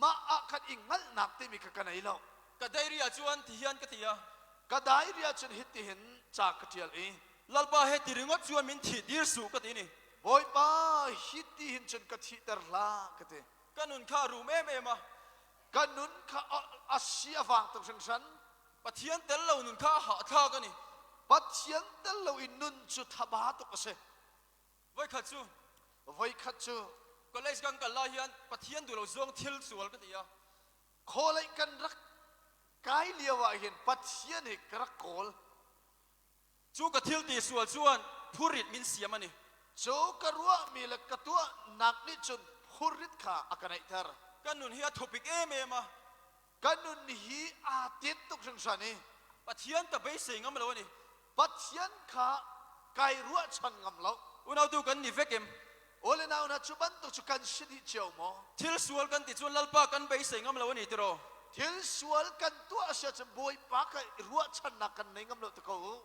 Mah ah khan i hngalhnak timi kha ka nei lo. Ka diary ah cun ti hian ka ti a. Ka diary ah cun hitihin ca ka ṭial i. Lalpa he ti ringawt cun min thih dir suh ka ti ni. Bawipa hi ti hin cun ka thihter hlah ka ti. Ka nun kha a rum em em a. Ka nun kha a si a vang tuk hringhran. Pathian tel lo nun kha a hahthlak a ni. Pathian tel lo in nun cu thaba tuk a si. Voikhat cu Voikhat cu college kan kal lai hian Pathian duh lo zawng thil sual ka ti a. Kawlei kan rak kai lio ah hin Pathian hi ka rak kawl. Cu ka thil ti sual chuan phurit min siam a ni. Cu ka ruahmi le ka tuahnak nih cun phurit kha a ka neihter. Ka nun hi a thupik em em a. Ka nun hi aa tet tuk hringhran i. Pathian ka beisei ngam lo a ni. Pathian kha kai ruahchan ngam lo. Unautu kan ni vek em? Aw le nau hna cu bantuk cu kan si dih cio maw? Thil sual kan ti cun Lalpa kan beisei ngam lo a ni tiraw? Thil sual kan tuah a si ahcun Bawipa kha ruahchannak kan nei ngam lo ti ko u.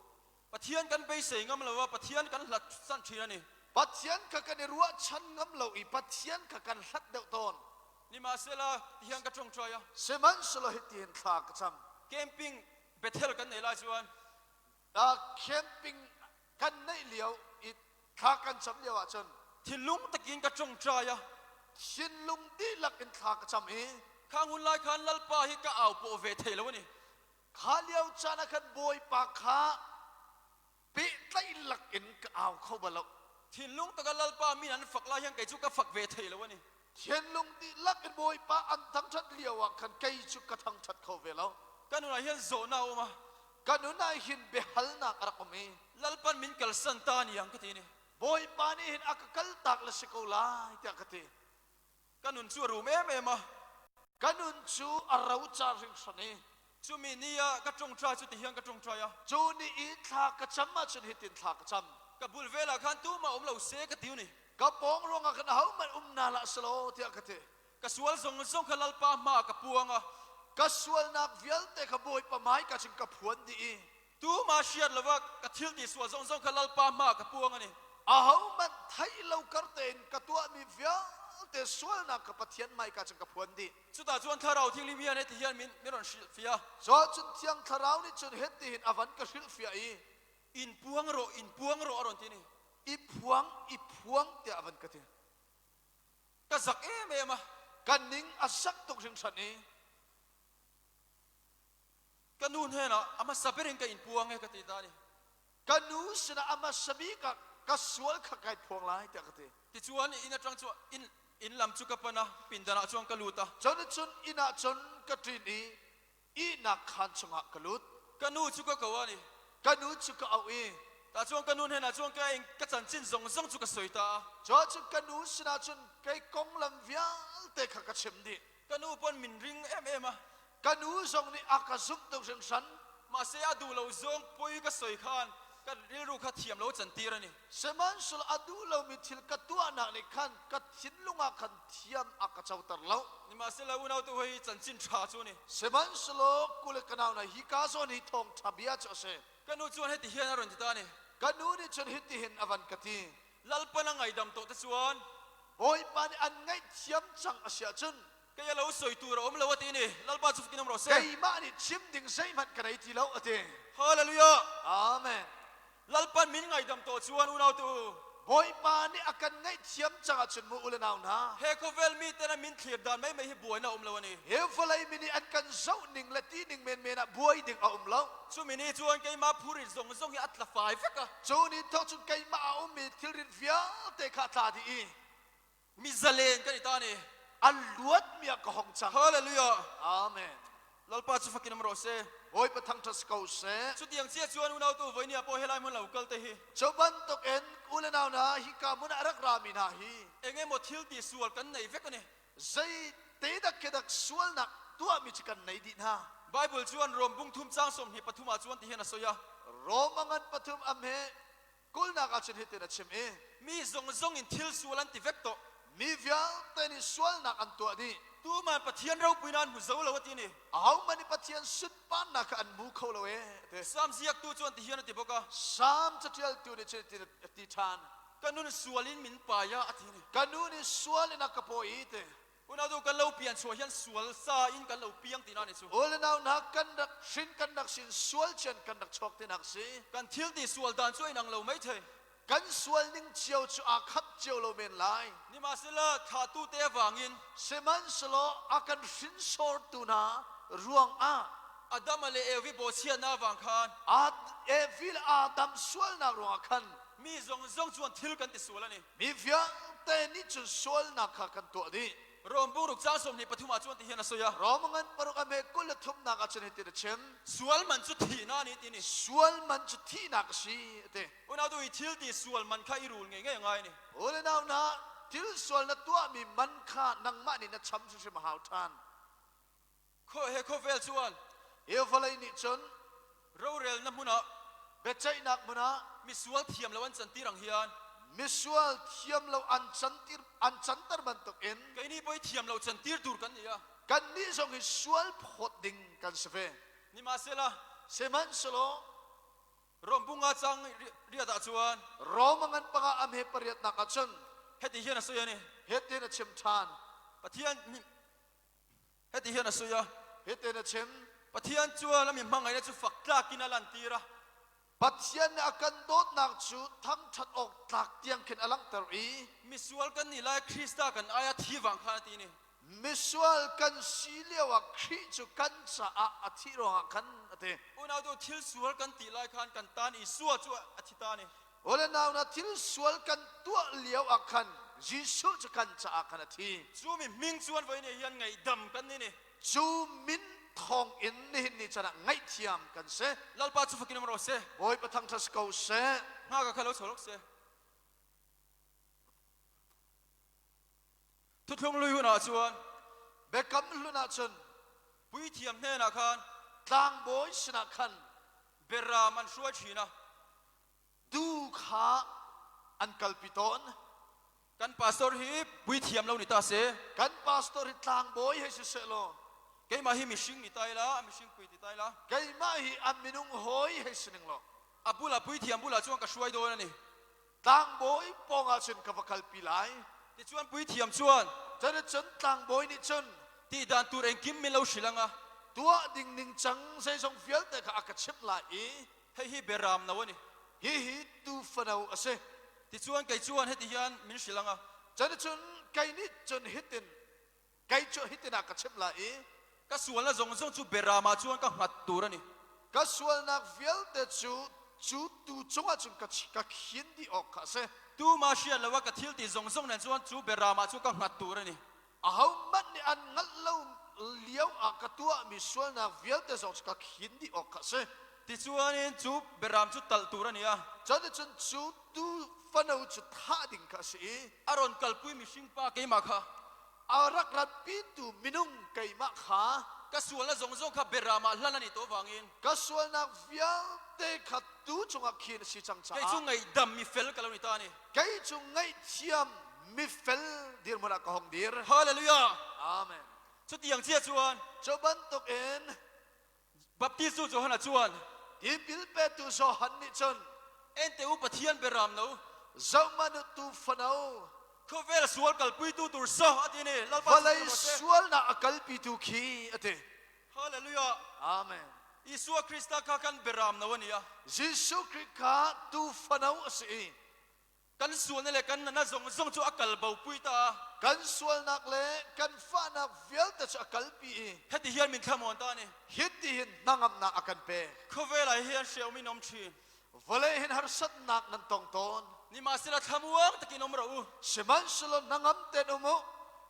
Pathian kan beisei ngam lo a, Pathian kan hlat san ṭhin a ni. Pathian kha kan i ruahchan ngam lo i Pathian kha kan hlat deuh tawn. Nimahsela tihian ka ṭawngṭai a. Sihmanhsehlaw hitihin thla ka cam. Camping Bethel kan nei lai chuan. Camping kan neih lio i thla kan cam lio ahcun thinlung takin ka ṭawngṭai a. Thinlung dihlak in thla ka cam i. Khang hun lai khan Lalpa hi ka au pawh ve thei lo a ni. Kha lio caan ah khan Bawipa kha pehtlaih lakin ka au kho bal lo. Thinlung taka Lalpa min an fak lai hian kei cu ka fak ve thei lo a ni. Thinlung dihlak in Bawipa an thangṭhat lio ah khan kei cu ka thangṭhat kho ve lo. Ka nun ah hian zawhnak a um a. Ka nun ah hin biahalnak a rak um i. Lalpan min kalsan ta ni ang ka ti ni. Bawipa nih hin a ka kaltak le si ko lai tiah ka ti. Ka nun cu a rum em em a. Ka nun cu a rocar hringhran i. Cumi ni ah ka ṭawngṭai cu tihian ka ṭawngṭai a. Cu ni i thla ka cam ahcun hitin thla ka cam. Ka bul vel ah khan tumah um lo seh ka ti u ni. Ka pawng ruangah khan ahohmanh um na hlah selaw tiah ka ti. Ka sual zong zong kha Lalpa hma ah ka puang a. Ka sualnak vialte kha Bawipa hmaika cun ka phuan dih i. Tumah hriat lo ah ka thil ti sual zong zong kha Lalpa hma ah ka puang a ni. Ahohmanh theih lo kar tein ka tuahmi vialte sualnak kha Pathian hmaika cun ka phuan dih. Cutah cun Thlarau Thianghlim hian hiti hian min min rawn hrilhfiah. Cun Thiang Thlarau nih cun hitihin a van ka hrilhfiah i. In puang rawh, in puang rawh a rawn ti ni. I phuang, i phuang tiah a van ka ti. Ka zak em em a. Ka ning a sak tuk hringhran i. Ka nu hnenah a hmasa ber in ka in puang e ka ti ta ni. Ka nu sinah a hmasa bik ah ka sual kha kai phuang lai tiah ka ti. Tichuan inn atang cu inn inn lam cu ka pan a, pindan ah chuan ka lut a. Cun cun inn ah cun ka ṭin i ihnak khaan chungah ka lut. Ka nu cu ka ko a ni. Ka nu cu ka auh i. Ta chuan ka nu hnenah chuan ka ing ka chanchin zong zong cu ka soi ta a. Cun cun ka nu sinah cun kei konglam vialte kha ka chim dih. Ka nu pon min ring em em a. Ka nu zong nih a ka zumh tuk hringhran. Mahse a duh lo zong poi ka soi khan ka rilru kha thiam lo cantir a ni. Sihmanhsehlaw a duh lomi thil ka tuahnak nih khan ka thinlung ah khan thiam a ka coter lo. Sihmanhsehlaw unau tu hei chanchin ṭha cu ni. Sihmanhsehlaw kule ka nau hna hi ka zawn hi thawngṭha bia cu a si. Ka nu chuan hiti hian a rawn ti ta ni. Ka nu nih cun hitihin a van ka ti. Lalpan a ngaidam tawh te chuan. Bawipa nih an ngaihthiam cang a si ahcun Kei a lo soi tur a um lo a ti ni. Lalpa cu fakin um rawh seh. Keimah nih chim ding zeihmanh ka nei ti lo a ti. Hallelujah. Amen. Lalpan min ngaidam tawh chuan unau tu. Bawipa nih a kan ngaihthiam cang ahcun mu u le nau hna. He khawvel mi ten a min thlir dan mai mai hi buaina a um lo ani. He vawlei mi nih an kan zoh ning le ti ning menmen ah buai ding a um lo. Cumi nih chuan keimah phurit zong zong hi a tla fai vek a. Cu ni thawk cun keimah a ummi thilrit vialte kha a tla dih i Mi zalen kan i ta ni. An luatmi ah ka hong cang. Hallelujah. Amen. Lalpa cu fakin um rawh seh. Bawipa thangṭhat si ko seh. Cutiang cia chuan unau tu voi ni ah pawh helai hmun lo kal te hi. Cu bantuk in u le nau hna hika hmun ah rak rami hna hi. Enge maw thil ti sual kan nei vek ani. Zei te dak ke dak sualnak tuahmi cu kan nei dih hna. Bible chuan Rom bung thum chang 23 ah chuan ti hian a soi a. Rom a ngan pathum am he kulnak ah cun hitin a chim i. Mi zong zong in thil sual an ti vek tawh. Mi vialte nih sualnak an tuah dih. Tuman Pathian ropui nan hmu zo lo a ti ni. Ahohmanh nih Pathian sunparnak kha an hmu kho lo ee ti. Salm ziaktu chuan ti hian a ti bawk a. Salm caṭialtu nih cun a ti ṭhan. Ka nun sual in min pai a a ti ni. Ka nu nih sual in a ka pawi i ti. Unau tu kan lo pian chuah hian sual sa in kan lo piang ti na ni chu. U le nau hna kan rak hrin kan rak sin sual cian kan rak chuak ti nak si. Kan thil ti sual dan chu inang lo mai thei. Kan sual ning cio cu aa khat cio lo men lai. Nimahsela thlahtu te wangin. Sihmanhsehlaw a kan hrinsortu hna ruangah Adam le Evi bawhchiatnak wang khan Ad Evi le Adam sualnak ruangah khan mi zong zong chuan thil kan ti sual ani. Mi vialte nih cun sualnak kha kan tuah dih. Rom buruk cang 23 ah chuan ti hian a soi a. Rom ngan paruk a me 23nak ah cun hitin a chim. Sual man cu thihnak ni ti ni. Sual man cu thihnak a si ti. Unau tu i thil ti sual man kha i rul ngei ngei ngai ni. U le nau na thil sual na tuahmi man kha nangmah nih na cham hrimhrim a hau ṭhan. Kho he kho vel chuan. Hi vawlei nih cun rorel na hmun ah biaceihnak hmun ah misual thiam lo an cantir ang hian misual thiam lo an cantir an canter bantukin kei ni poi thiam lo cantir tur kan ni a. Kan nih zong hi sual phawt ding kan si ve. Nimahsela sihmanhsehlaw Rom bunga chang riat ah chuan Rom ngan panga am he pariat nak ah cun heti hian a soi ani. Hitin a chim ṭhan. Pathian heti hian a soi a. Hitin a chim. Pathian chuan ami hmangaihna chu fak tlakin a lan tir a. Pathian nih a kan dawtnak cu thangṭhat awk tlak tiang khin a langhter i misual kan ni lai Krista kan aia thi wang khan a ti ni. Misual kan si lio ah Khrih cu kan caah a thih ruangah khan a ti. Unau tu thil sual kan ti lai khan kan tan Isua cu a thi ta ni. U le nau na thil sual kan tuah lio ah khan Jesuh cu kan caah khan a thi. Cu mi hming chuan voi ne hian ngaihdam kan ni ni. Cu min thawng in nihin ni chan ah ngaihthiam kan si. Lalpa chu fakin ro se. Bawipa thangṭhat ko seh. Nga ka khalo cholok se. Thuthlung lui hun ah chuan Biakam hlun ah cun puithiam hnenah khan tlangbawi sinah khan beram an hruai ṭhin a. Tuu kha an kalpi tawn. Kan pastor hi puithiam lo ni ta se. Kan pastor hi tlangbawi hei si seh law. Keimah hi mihring ni tai la, mihring pui ti tai la. Keimah hi a minung hawi hei si ning law. A bula puithiam bula chuan ka hruai dawn ani. Tlangbawi pawngah cun ka va kalpi lai. Ti chuan puithiam chuan. Cun cun tlangbawi nih cun ti dan tur engkim min lo hrilh anga. Tuah ding ning cang zeizong vialte kha a ka chimh lai i. Hei hi beram no ani. Hi hi tu fano a si. Ti chuan kei chuan heti hian min hrilh anga. Cun cun kei nih cun hitin kei cu hitin ah ka chimh lai i. Ka sualna zong zong cu beram ah chuan ka hngat tur ani. Ka sualnak vialte cu cu tu cungah cun ka ka khin dih awk kha a si. Tu ma hriat lo ka thil ti zong zong nen chuan cu beram ah cu ka hngat tur ani. Ahohmanh nih an hngalh lo lio ah ka tuahmi sualnak vialte zong cu ka khin dih awk kha a si. Ti chuanin cu beram cu tal tur ani a. Cun cun cu tu fano cu thah ding kha a si i. A ron kalpui mihring pa keimah kha. A rak ratpitu minung keimah kha. Ka sualna zong zong kha beram ah hlan ani to wangin. Ka sualnak vialte kha tu cungah khin a si cang caah. Kei cu ngaihdam mi fel ka lo ni ta ni. Kei cu ngaihthiam mi fel dirhmun ah ka hong dir. Hallelujah. Amen. Chutiang chia chuan. Cu bantuk in Baptistu Johan chuan tipil petu Johan nih cun ente u Pathian beram no zohmanh tu fano khawvel sual kalpui tu tur so ati ni lalpa vawlei sualnak a kalpitu khi ati. Hallelujah. Amen. Isua Krista kha kan beram no ani a. Jesuh Christ kha tu fano a si. Kan sualna le kan na zong zong chu a kal bo pui ta. Kan sualnak le kan fahnak vialte chu a kalpi i. Heti hian min thlamon ta ni. Hiti hin hnangamnak a kan pek. Khawvel ah hian hreu min om thin. Vawlei hin harsatnak nan tong tawn. Ni ma sila thlamuang takin om ro u. Sihmanhsehlaw hnangam ten um u.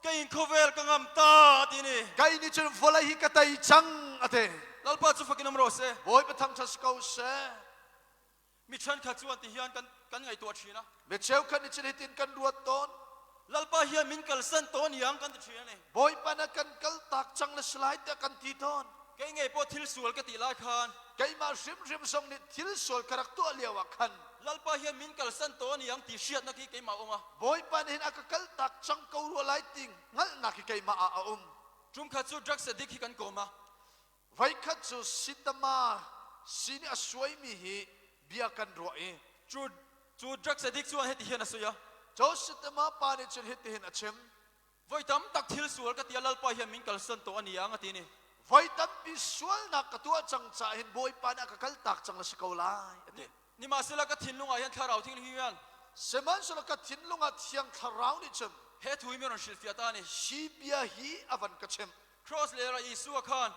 Kei in khawvel ka ngam ta ti ni. Kei nih cun vawlei hi ka tei cang a ti. Lalpa chu fakin om ro se. Bawipa thangṭhat ko seh. Mi ṭhen khat chuan ti hian kan kan ngaihtuah ṭhin a. Mi cheukhat nih cun hitin kan ruat tawn. Lalpa hian min kalsan tawn yang kan ti ṭhin ani. Bawipa na kan kal tak cang le salai tiah kan ti tawn. Kei ngei pawh thil sual ka tih lai khan. Keimah hrimhrim zong nih thil sual ka rak tuah lio ah khan. Lalpa hian min kalsan tawh a ni ang tih hriatnak hi keimah a um a. Bawipa nih hin a ka kaltak cang ko rua lai ti hngalhnak hi keimah ah a um. Tum khat cu drugs addict hi kan kawm a. Voikhat cu Sitama sin i a suaimi hi bia kan ruah i. Cu cu drugs addict chuan heti hian a sawi a. Cu Sitama pa nih cun hitihin a chim. Voi tam tak thil sual ka ti a Lalpa hian min kalsan tawh a ni ang a ti ni. Voi tampi sualnak ka tuah cang caah hin Bawipa nih a ka kaltak cang la si ko lai a ti. Nimahsehla ka thinlung ah hin Thlarau Thianghlim hian. Sihmanhsehlaw ka thinlung ah Thiang Thlarau nih cun. He thu hi mi rawn hrilhfiah ta a ni. Hi bia hi a van ka chimh. Cross le ra Jesuh khan.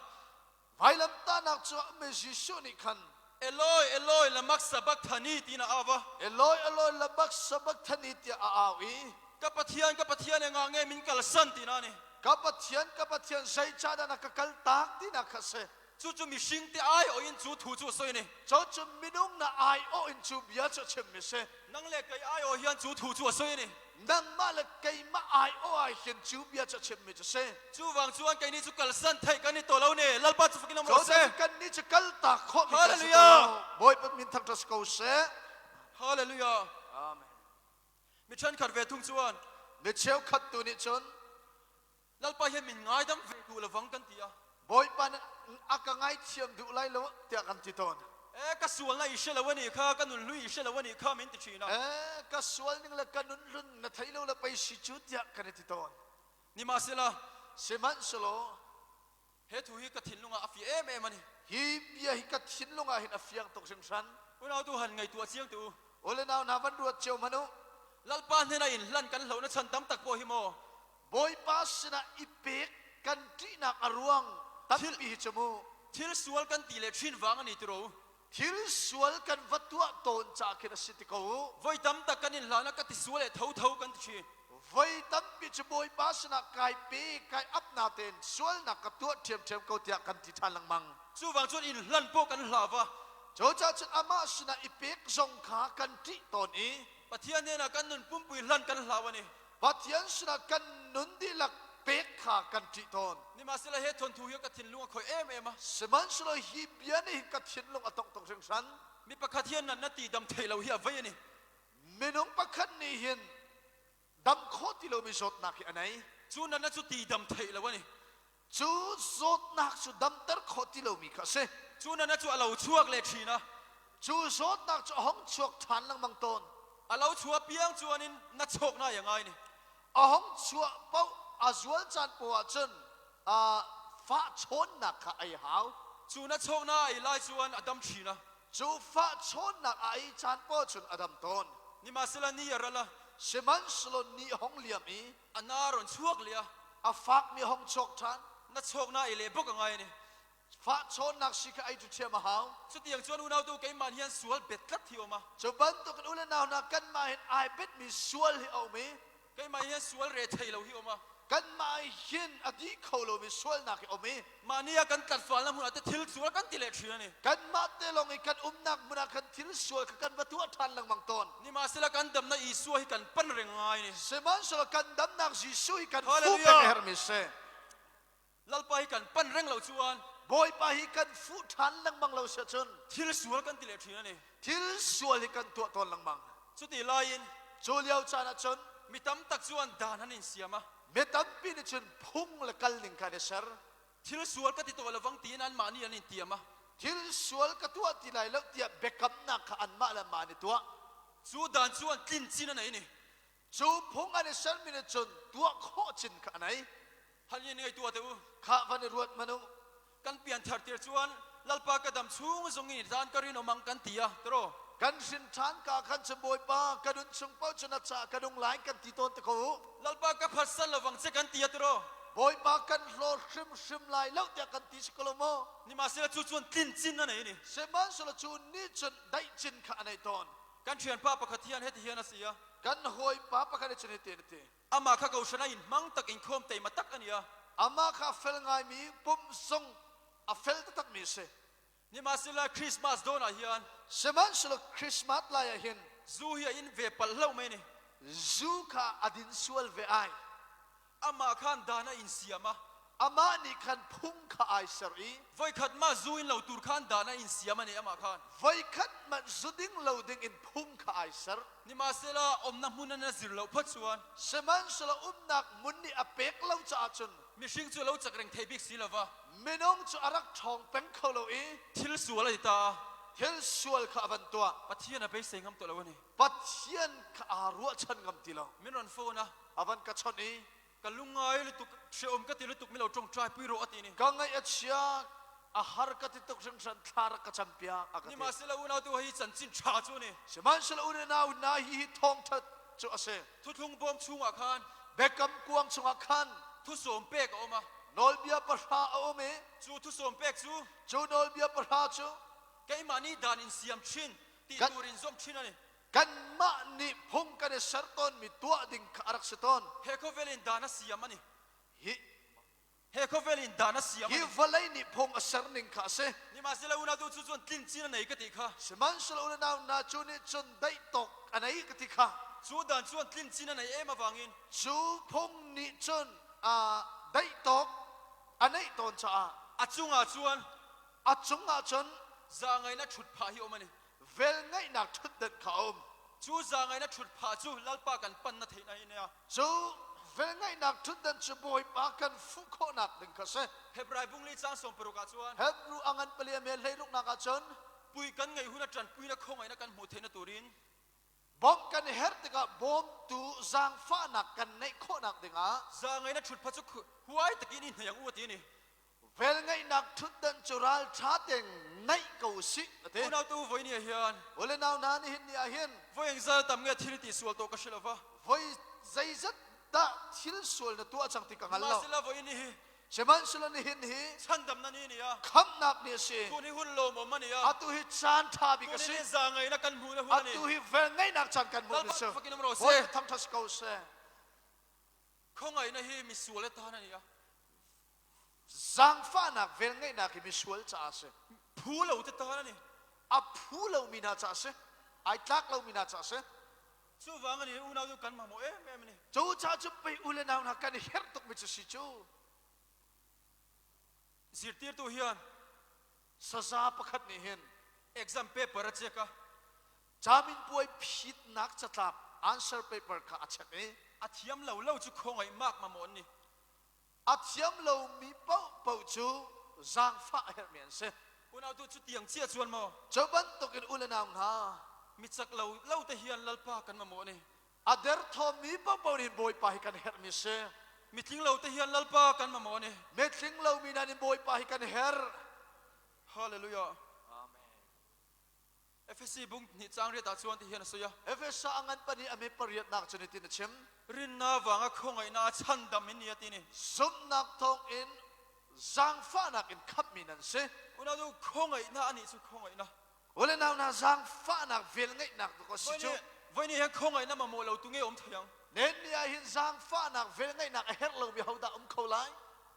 Vailamtahnak cu a Jesuh nih khan. Eloi, Eloi, lama sabachthani tiin a au va. Eloi, Eloi, lama sabachthani tiah a au i. Ka Pathian, ka Pathian, engah nge min kalsan tina ni. Ka Pathian, ka Pathian, zeicahdah na ka kaltak tinak kha si. Cu cu mihring te aiawh in cu thu cu a sawi ni. Cu cu minung na aiawh in cu bia cu a chimmi si. Nang le kei aiawh hian cu thu cu a sawi ni. Nangmah le keimah aiawh ah hin cu bia cu a chimmi cu si. Cu vang chuan kei nih cu kalsan theih kan i to lo ne. Lalpa cu fakin um rawh seh. Kan nih cu kaltak khawh mi kan si to lo. Bawipa min thangṭhat si ko seh. Hallelujah. Amen. Mi ṭhenkhat ve thung chuan. Mi cheukhat tu nih cun. Lalpa hian min ngaidam ve duh lovang kan ti a. Bawipa nih a ka ngaithiam duh lai lo tiah kan ti tawn. E ka sual na i hre lo ani kha ka nun hlui i hre lo ani kha min ti ṭhin a. E ka sual ning le ka nun hlun na thei lo le pei si cu tiah kan i ti tawn. Nimahsehla Sihmanhsehlaw he thu hi ka thinlung ah a fiah em em ani. Hi bia hi ka thinlung ah hin a fiang tuk hringhran. Unau tu han ngaihtuah chiang tu. Ule nau hna van ruat cio hmanh u. Lalpa hnen ah in hlan kan hlo na chan tam tak pawh hi maw? Bawipa sinah i pek kan ṭihnak a ruang tampi hi cu mu. Thil sual kan ti le ṭhin vang ani tiro. Thil sual kan va tuah tawn ca khin a si ti ko. Voi tam tak kan in hlan ah ka ti sual e tho tho kan ti ṭhi. Voi tampi cu Bawipa sinah kai pe kai ap na tein sualnak ka tuah ṭhiamṭhiam ko tiah kan ti ṭhan lengmang. Cu vang cun in hlan pawh kan hla va. Cucaah cun amah sinah i pek zong kha kan ṭih tawn i Pathian hnenah kan nun pumpui hlan kan hlau ani. Pathian sinah kan nun dihlak pek kha kan ṭih tawn. Nimahsehla he thawnthu hi ka thinlung a khoi em em a. Sihmanhsehlaw hi bia nih hin ka thinlung a tongh tuk hringhran. Mi pakhat hian nan na ti dam thei lo hi a vei ani. Minung pakhat nih hin dam khawh ti lomi zawtnak hi a nei. Cu nan na cu ti dam thei lo ani. Cu zawtnak cu damter khawh ti lomi kha a si. Cu nana cu a lo chuak le ṭhin a. Cu zawtnak cu a hong chuak ṭhan lengmang tawn. A lo chuah piang chuan in na chawk na ya ngai ni. A hong chuah paoh a zual caan poah ahcun fah chawnnak kha ei hau. Cu na chawk na ei lai chuan a dam ṭhin a. Cu fah chawnnak a ei caan poah cun a dam tawn. Nimahsehla ni a ral a. Sihmanhsehlaw ni a hong liam i a na ron chuak lia. A fakmi hong chuak ṭhan. Na chawk na ei le bok a ngai ni. Fah chawnnak si kha ei ṭhiam a hau. Cutiang chuan unau tu keimah hian sual bet tlat hi um a. Cu bantuk in u le nau hna kanmah hin ai betmi sual hi a um i keimah hian sual re thei lo hi um a. Kanmah hin a dih kho lomi sualnak hi um i mah ni ah kan tlatfal na hmun ah te thil sual kan ti le ṭhin ani. Kanmah te lawng i kan umnak hmun ah khan thil sual kha kan va tuah ṭhan lengmang tawn. Nimahsehla kan damnak Jesuh hi kan pan reng ngai ni. Sihmanhsehlaw kan damnak Jesuh hi kan fuh peng a herhmi si. Lalpa hi kan pan reng lo chuan. Bawipa hi kan fuh ṭhan lengmang lo si ahcun thil sual kan ti le ṭhin ani. Thil sual hi kan tuah tawn lengmang. Cuti laiin cu lio caan ahcun mi tam tak chuan dan han in siam a. Mi tampi nih cun phung le kal ning kha an i ser. Thil sual ka ti tuah lovang tiin anmah nih an in tiam a. Thil sual ka tuah ti lai lo tiah biakamnak kha anmah le anmah an i tuah. Cu dan cu an tlin cin a nei ni. Cu phung an i sermi nih cun tuah khawh cin kha a nei. Han in ngei tuah te u. Khah van i ruat hmanh u. Kan pian thar tir chuan Lalpa ka dam chung zong in zan ka rin omang kan ti a tro. Kan hrin ṭhan ka khan cun Bawipa ka nun chung paoh cu na ca ka nung lai kan ti tawn te ko u. Lalpa ka phatsan lovang che kan ti a tro. Bawipa kan hlaw hrimhrim lai lo tiah kan ti si ko lo maw? Nimahsehla cu cun tlin cin a nei ni. Sihmanhsehlaw cu nih cun daih cin kha a nei tawn. Kan ṭhianpa pakhat hian heti hian a si a. Kan hawipa pakhat nih cun hiti a ti. Amah kha kohhran ah in hmang tak in khawm teima tak a ni a. Amah kha fel ngaimi pum zong a fel taktakmi a si. Nimahsehla Christmas dawn ah hian Sihmanhsehlaw Christmas lai ah hin zu hi a in ve palh lo mai ni. Zu kha a din sual ve ai. Amah khan dan a in siam a. Amah nih khan phung kha ai ser i Voikhat mah zu in lo tur khan dan a in siam a ni amah khan. Voikhat hmanh zu ding lo ding in phung kha ai ser. Nimahsela umnak hmun in a zir lo phot chuan. Sihmanhsehlaw umnak hmun nih a pek lo caah cun. Mihring cu lo cak reng thei bik si lova. Minung cu a rak ṭhawng peng kho lo i. Thil sual a ti ta. Thil sual kha a van tuah. Pathian a beisei ngam tuah lo a ni. Pathian kha aa ruahchan ngam ti lo. Min rawn phone a. A van ka chawnh i. Ka lungngai lutuk, hreawm ka ti lutuk, milo ṭawngṭai pui rawh a ti ni. Ka ngaih a chia, a har ka ti tuk hringhran, thla rak ka campiak a ka ti. Sihmanhsehlaw unau tu hi chanchin ṭha cu ni. Sihmanhsehlaw unau hna hi thawngṭha cu a si. Thuthlung bawm chungah khan. Biakam kuang chungah khan. Thusawm pek a um a. Nawlbia pahra a um i. Cu thusawm pek cu. Cu nawlbia pahra cu. Keimah nih dan in siam chin, ti tur in zomh chin a ni. Kanmah nih phung kan i ser tawnmi tuah ding kha a rak si tawn. He khawvel in dan a siam a ni. Hi He khawvel in dan a siam a hi ni. vawlei nih phung a ser ning kha a si. Sihmanhsehlaw unau tu cu cun tlincin a nei ka ti kha. Sihmanhsehlaw unau hna cu nih cun daih tawk a nei ka ti kha. Cu dan cuan tlincin a nei em avangin. Cu phung nih cun daih tawk a neih tawn caah. A cungah cun. A cungah cun. Zaangaihnak ṭhutphah hi um a ni. Velngeihnak ṭhutdenh kha a um. Cu zaangaihnak ṭhutphah cu Lalpa kan pan na theih na in a. Cu velngeihnak ṭhutdenh cu Bawipa kan fuh khawhnak ding kha si. Hebrai bungli caang 16 ah cun. Hebru a ngan pali a mel hleiruknak ah cun. Pui kan ngeih hun a ṭanpui na khawngaihnak kan hmuh theihna turin. Bawmh kan i herh tikah bawmtu zaangfahnak kan neih khawhnak dingah. Zaangaihnak ṭhutphah cu huai takin i hnei ang u a ti ni. Velngeihnak ṭhutdan cu ralṭha tein naih ko usih a ti. Unau tu voi ni ah hin. Ule nau hna nihin ni ah hin. Voi engzal tam nge thil ti sual to ka hre lova. Voi zeizat dah thil sual na tuah cang ti ka hngal lo. Sihmanhsehlaw voi ni hi. Sihmanhsehlaw nihin hi. Chandam na ni ni a. Khamhnak ni a si. Tu ni hun lawmawm a ni a. Atu hi caan ṭha bik a si. Tu ni zaangaihnak kan hmuh na hun a ni. Atu hi velngeihnak caan kan hmuh ni si. Lalpa fakin um rawh seh. Bawipa thangṭhat si ko seh. Khawngaihnak hi misual tan a ni a. Zaangfahnak velngeihnak hi misual caah a si. Phu lo te tan a ni. A phu lomi hna caah a si. Ai tlak lomi hna caah a si. Cuvang a ni unau cu kan mamawh em em a ni. Cu caah cu pei u le nau hna kan i herh tukmi cu si cu. Zirtirtu hian saza pakhat nih hin exam paper a check a. Caminpuai phitnak catlap answer paper kha a check i a thiam lo lo cu khawngaih mak mamawh an ni. A thiam lomi paohpaoh cu zaangfah a herhmi an si. Unau tu cu tiang chia chuan maw? Cu bantukin u le nau hna, mi cak lo lo te hian Lalpa kan mamawh ni. A derthawmmi paohpaoh nih Bawipa hi kan herhmi si. Mitling lo te hian Lalpa kan mamawh ni. Mitling lomi hna nih Bawipa hi kan herh. Hallelujah. Amen. Efesi bung hnih caang riat ah chuan ti hian a sawi a. Efesa a ngan pahnih a mi pariatnak cu nitin a chim. Rinna vanga khawngaihnak chandam in ni a ti ni. Zumhnak thawngin zaangfahnak in khamhmi nan si. Unau cu khawngaihnak anih cu khawngaihnak. Ule nau hna zaangfahnak velngeihnak tu ko si cu. Voi nih hin khawngaihnak mamawh lo tu nge um thei ang. Nen ni ah hin zaangfahnak velngeihnak a herh lomi hodah um kho lai?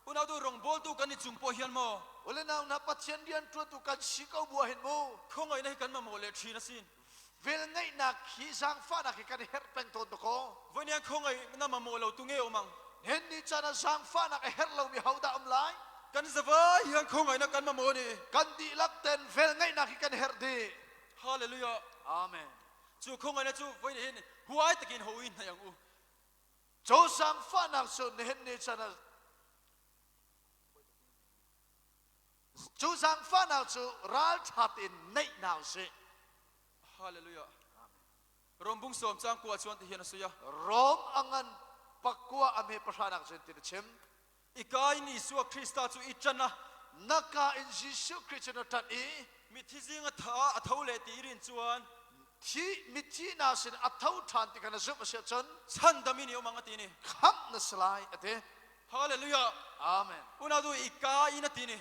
Unau tu rawngbawltu kan i cung pawh hian maw? Ule nau hna Pathian rian ṭuantu kan si ko bu ah hin mu. Khawngaihnak hi kan mamawh le ṭhin a sin. Velngeihnak hi zaangfahnak hi kan herh peng tawn dakaw. Voi nih khawngaihnak mamawh lo tu nge um ang. Hen ni caan ah zaangfahnak a herh lomi hodah um lai? Kan zavai hian khawngaihnak kan mamawh ni. Kan dihlak ten velngeihnak hi kan herh dih. Hallelujah. Amen. Cu khawngaihnak cu voi nih hin huai takin ho in hnai ang u. Cu zaangfahnak cu nihin ni chan ah cu zaangfahnak cu ralṭha tein neih hna usih. Hallelujah. Rom bung sawm cang kua chuan ti hian a sui a. Rom a ngan pakua a me pahranak cun tin a chim. Ika in Isua Krista cu i ṭan a. Naka in Jesuh Khrist cu na ṭanh i. Mithi zing a tha a tho le ti rin chuan. Thi mithi hna sin a tho ṭhan ti kha na zumh a si ahcun. Chandam in i um ang a ti ni. Khamh na si lai a ti. Hallelujah. Amen. Unau tu ika in a ti ni.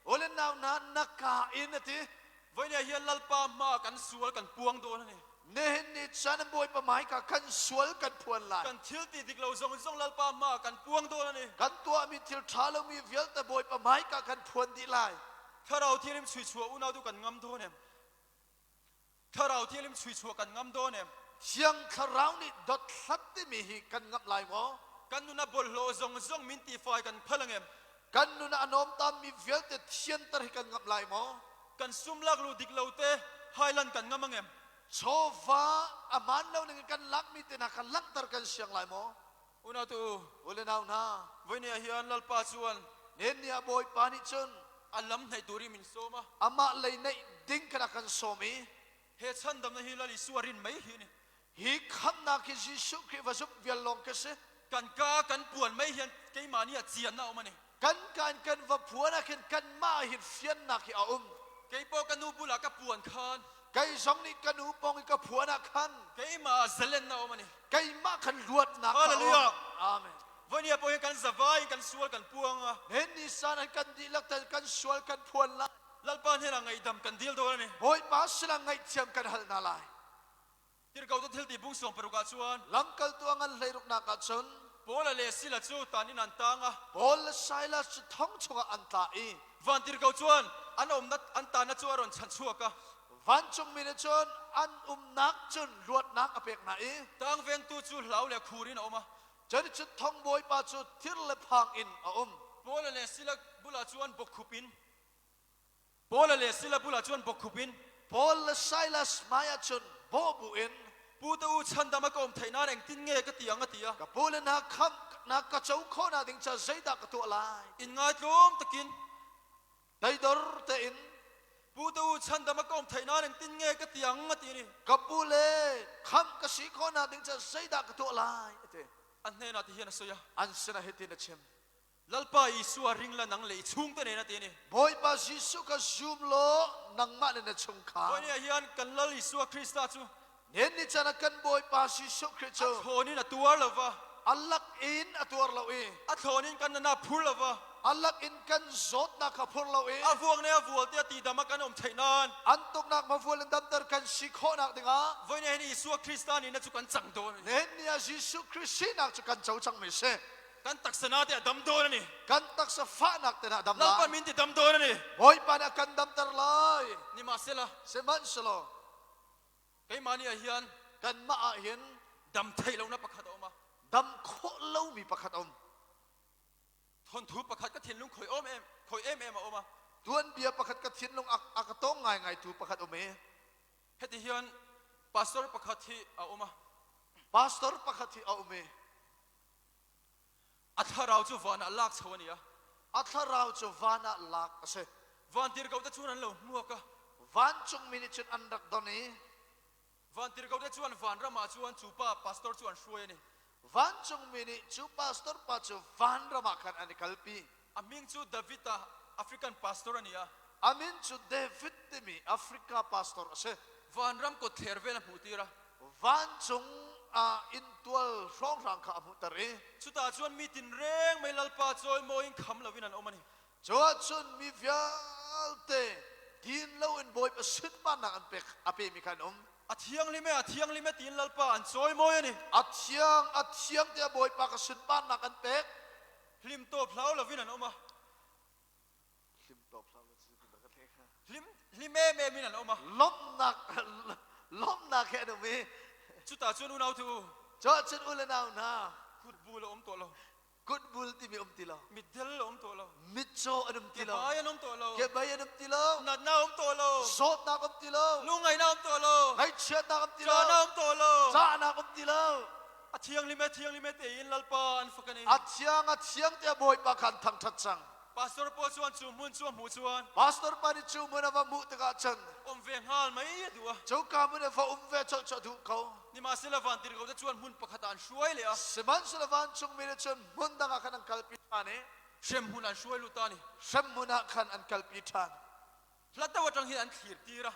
Ule nau na naka in a ti. Voine hian Lalpa hma kan sual kan puang dawn ani. Nihin ni chan Bawipa hmaika kan sual kan phuan lai. Kan thil ti dik lo zong zong Lalpa hma kan puang dawn ani. Kan tuahmi thil ṭha lomi vialte Bawipa hmaika kan phuan dih lai. Thlarau Thianghlim chuichuah unau tu kan ngam dawn em? Thlarau Thianghlim chuichuah kan ngam dawn em? Thiang Thlarau nih dothlat timi hi kan ngamh lai maw? Kan nun a bawlhhlawh zong zong min ti fai kan phal angem? Kan nun ah a nawm tammi vialte thianter hi kan ngamh lai maw? Kan sum lak lu dik lo te hailan kan ngam angem? Chawva a hmaan lo ning in kan lakmi te hna kha langhter kan siang lai maw? Unau tu u, U le nau hna, voi ni ah hian Lalpa chuan nen ni ah Bawipa nih cun a lam hnaih turin min sawm a. Amah lei naih ding khan a kan sawm i He chhandamna hi Lal Isua rin mai hi a ni. Hi khamhnak hi Jesuh Khrih va zumh vial lawng khi si. Kan ka kan puan mai hian keimahni ah chianna a um a ni. Kan ka in kan va phuan ah khin kanmah ah hin fiannak hi a um. Kei pawh ka nu bulah ka puan khan. Kei zong nih ka nu pawng i ka phuan ah khan. Keimah ah zalennak a um a ni. Keimah khan luatnak a um. Hallelujah. Amen. Voi ni ah pawh hin kan zavai in kan sual kan puang a. Hen ni san an kan dihlak ten kan sual kan phuan lai. Lalpa hnenah ngaihdam kan dil dawn a ni. Bawipa sinah ngaihthiam kan hal hna lai. Tirhkoh cu thil ti bung sawm paruk ah cun Lamkaltu a ngan hleiruknak ah cun Paul le Sila cu tan in an tang a. Paul le Silas cu thong chungah an tla i Van tirhkoh cun an umnak an tannak cu a run chanchuak a. Vancungmi nih cun an umnak cun luatnak a pek hna i Tang vengtu cu hlau le khur in a um a. Cun cu thong bawipa cu thir le phang in a um. Paul le Sila bulah cun bawkkhup in Paul le Sila bulah cun bawkkhup in Paul le Silas hmaiah cun bawh bu in Pu te u chandam a ka um theih nan engtin nge ka ti ang a ti a. Ka pu le hna khamh na ka co khawh na ding ca zeidah ka tuah lai? In ngaitlum takin Teidor tein Pu te u chandam a ka um theih nan engtin nge ka ti ang a ti ni. Ka pu le khamh ka si khawh na ding ca zeidah ka tuah lai? A ti. An hnenah ti hian a sawi a. An sinah hitin a chim. Lalpa Isua ring la nang le i chungte nen a ti ni. Bawipa Jesuh ka zum law nangmah le na chungkhar. Bawi ni hian kan Lal Isua Krista cu Nen ni chan ah kan Bawipa Jesuh Khrih cu a thlawn in a tuar lova a lak in a tuar lo i a thlawn in kan nana phur lova a lak in kan zawtnak kha phur lo i a vuang ne a vual te a ti dam a kan um theih nan an tuknak mavual in damter kan si khawhnak dingah voi ne hin Isua Krista ni na cu kan cang dawn nen ni ah Jesuh Khrih sinak cu kan co cang mi si. Kan taksa na te a dam dawn ani. Kan taksa fahnak te na dam lai. Lalpa min ti dam dawn ani. Bawipa nih a kan damter lai. Nimahsela Sihmanhsehlaw keimah ni ah hian kanmah ah hin dam theih lo na pakhat a um a. Dam khawh lomi pakhat a um. Thawnthu pakhat ka thinlung khoi om em khoi em em a um a. Tuanbia pakhat ka thinlung a ka tong ngaingai tu pakhat um i. Heti hian pastor pakhat hi a um a. Pastor pakhat hi a um i. A thlarau cu van ah lak cho ani a. A thlarau cu van ah lak a si. Van tirhkoh te cun an lo hmuak a. Vancungmi nih cun an rak don i Van tirhkoh te cuan vanram ah cun cu pa pastor cu an hruai ani. Vancungmi nih cu pastor pa cu vanram ah khan an i kalpi. A min cu David a African pastor ani a. A min cu David timi Africa pastor a si. Vanram kawt thler vel a hmuh tir a. Vancung ah inntual hrawnghrang kha a hmuhter i Cuta cun mi tinreng mei Lalpa cawimawi in kham loin an um ani. Cu ahcun mi vialte din loin Bawipa sunparnak an pek a pemi kha an um. A thianghlim e, a thianghlim e tiin Lalpa an cawimawi ani. A thiang, a thiang tiah Bawipa ka sunparnak an pek. Hlim tawp hlau loin an um a. Hlim tawp hlau lo cu ka hle kha. Hlim hlim em em in an um a. Lawmhnak lawmhnak he an um i. Cuta cun unau tu. Cu ahcun u le nau hna. Kutbul a um tuah lo. Kutbul timi um ti lo. Mitdel a um tuah lo. Mitcaw an um ti lo. Kebai an um tuah lo. Kebai an um ti lo. Natna um tuah lo. Zawtnak um ti lo. Lungngaihnak um tuah lo. Ngaihchiatnak um ti lo. Cahnak um tuah lo. Cahnak um ti lo. A thianghlim e thianghlim e tein Lalpa an fak ani. A thiang a thiang tiah Bawipa kha an thangṭhat cang. Pastor pa chuan cu hmun cu a hmuh chuan. Pastor pa nih cu hmun a va hmuh tikah cun. Um ve hngal mei a duh a. Cuka hmun a va um ve colh cu a duh ko. Nimahsela van tirhkoh te chuan hmun pakhat ah an hruai le a. Sihmanhsehlaw vancungmi nih cun hmun dang ah khan an kalpi ṭhan i. Hremhmun an hruai lut ta ni. Hremhmun ah khan an kalpi ṭhan. Hlat deuh aṭang hin an thlir tir a.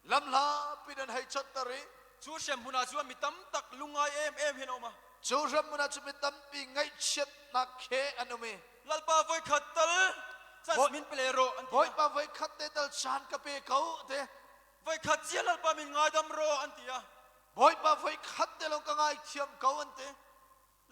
Lamhla pin an hei chonhter i. Cu hremhmun ah cun mi tam tak lungngai em em hin a um a. Cu hremhmun ah cun mi tampi ngaihchiatnak he an um i. Lalpa voikhat tal chan min pe le rawh an ti. Bawipa voikhat te tal caan ka pe ko te. Voikhat cia Lalpa min ngaidam rawh an ti a. Bawipa voikhat te lawng ka ngaithiam ko an ti.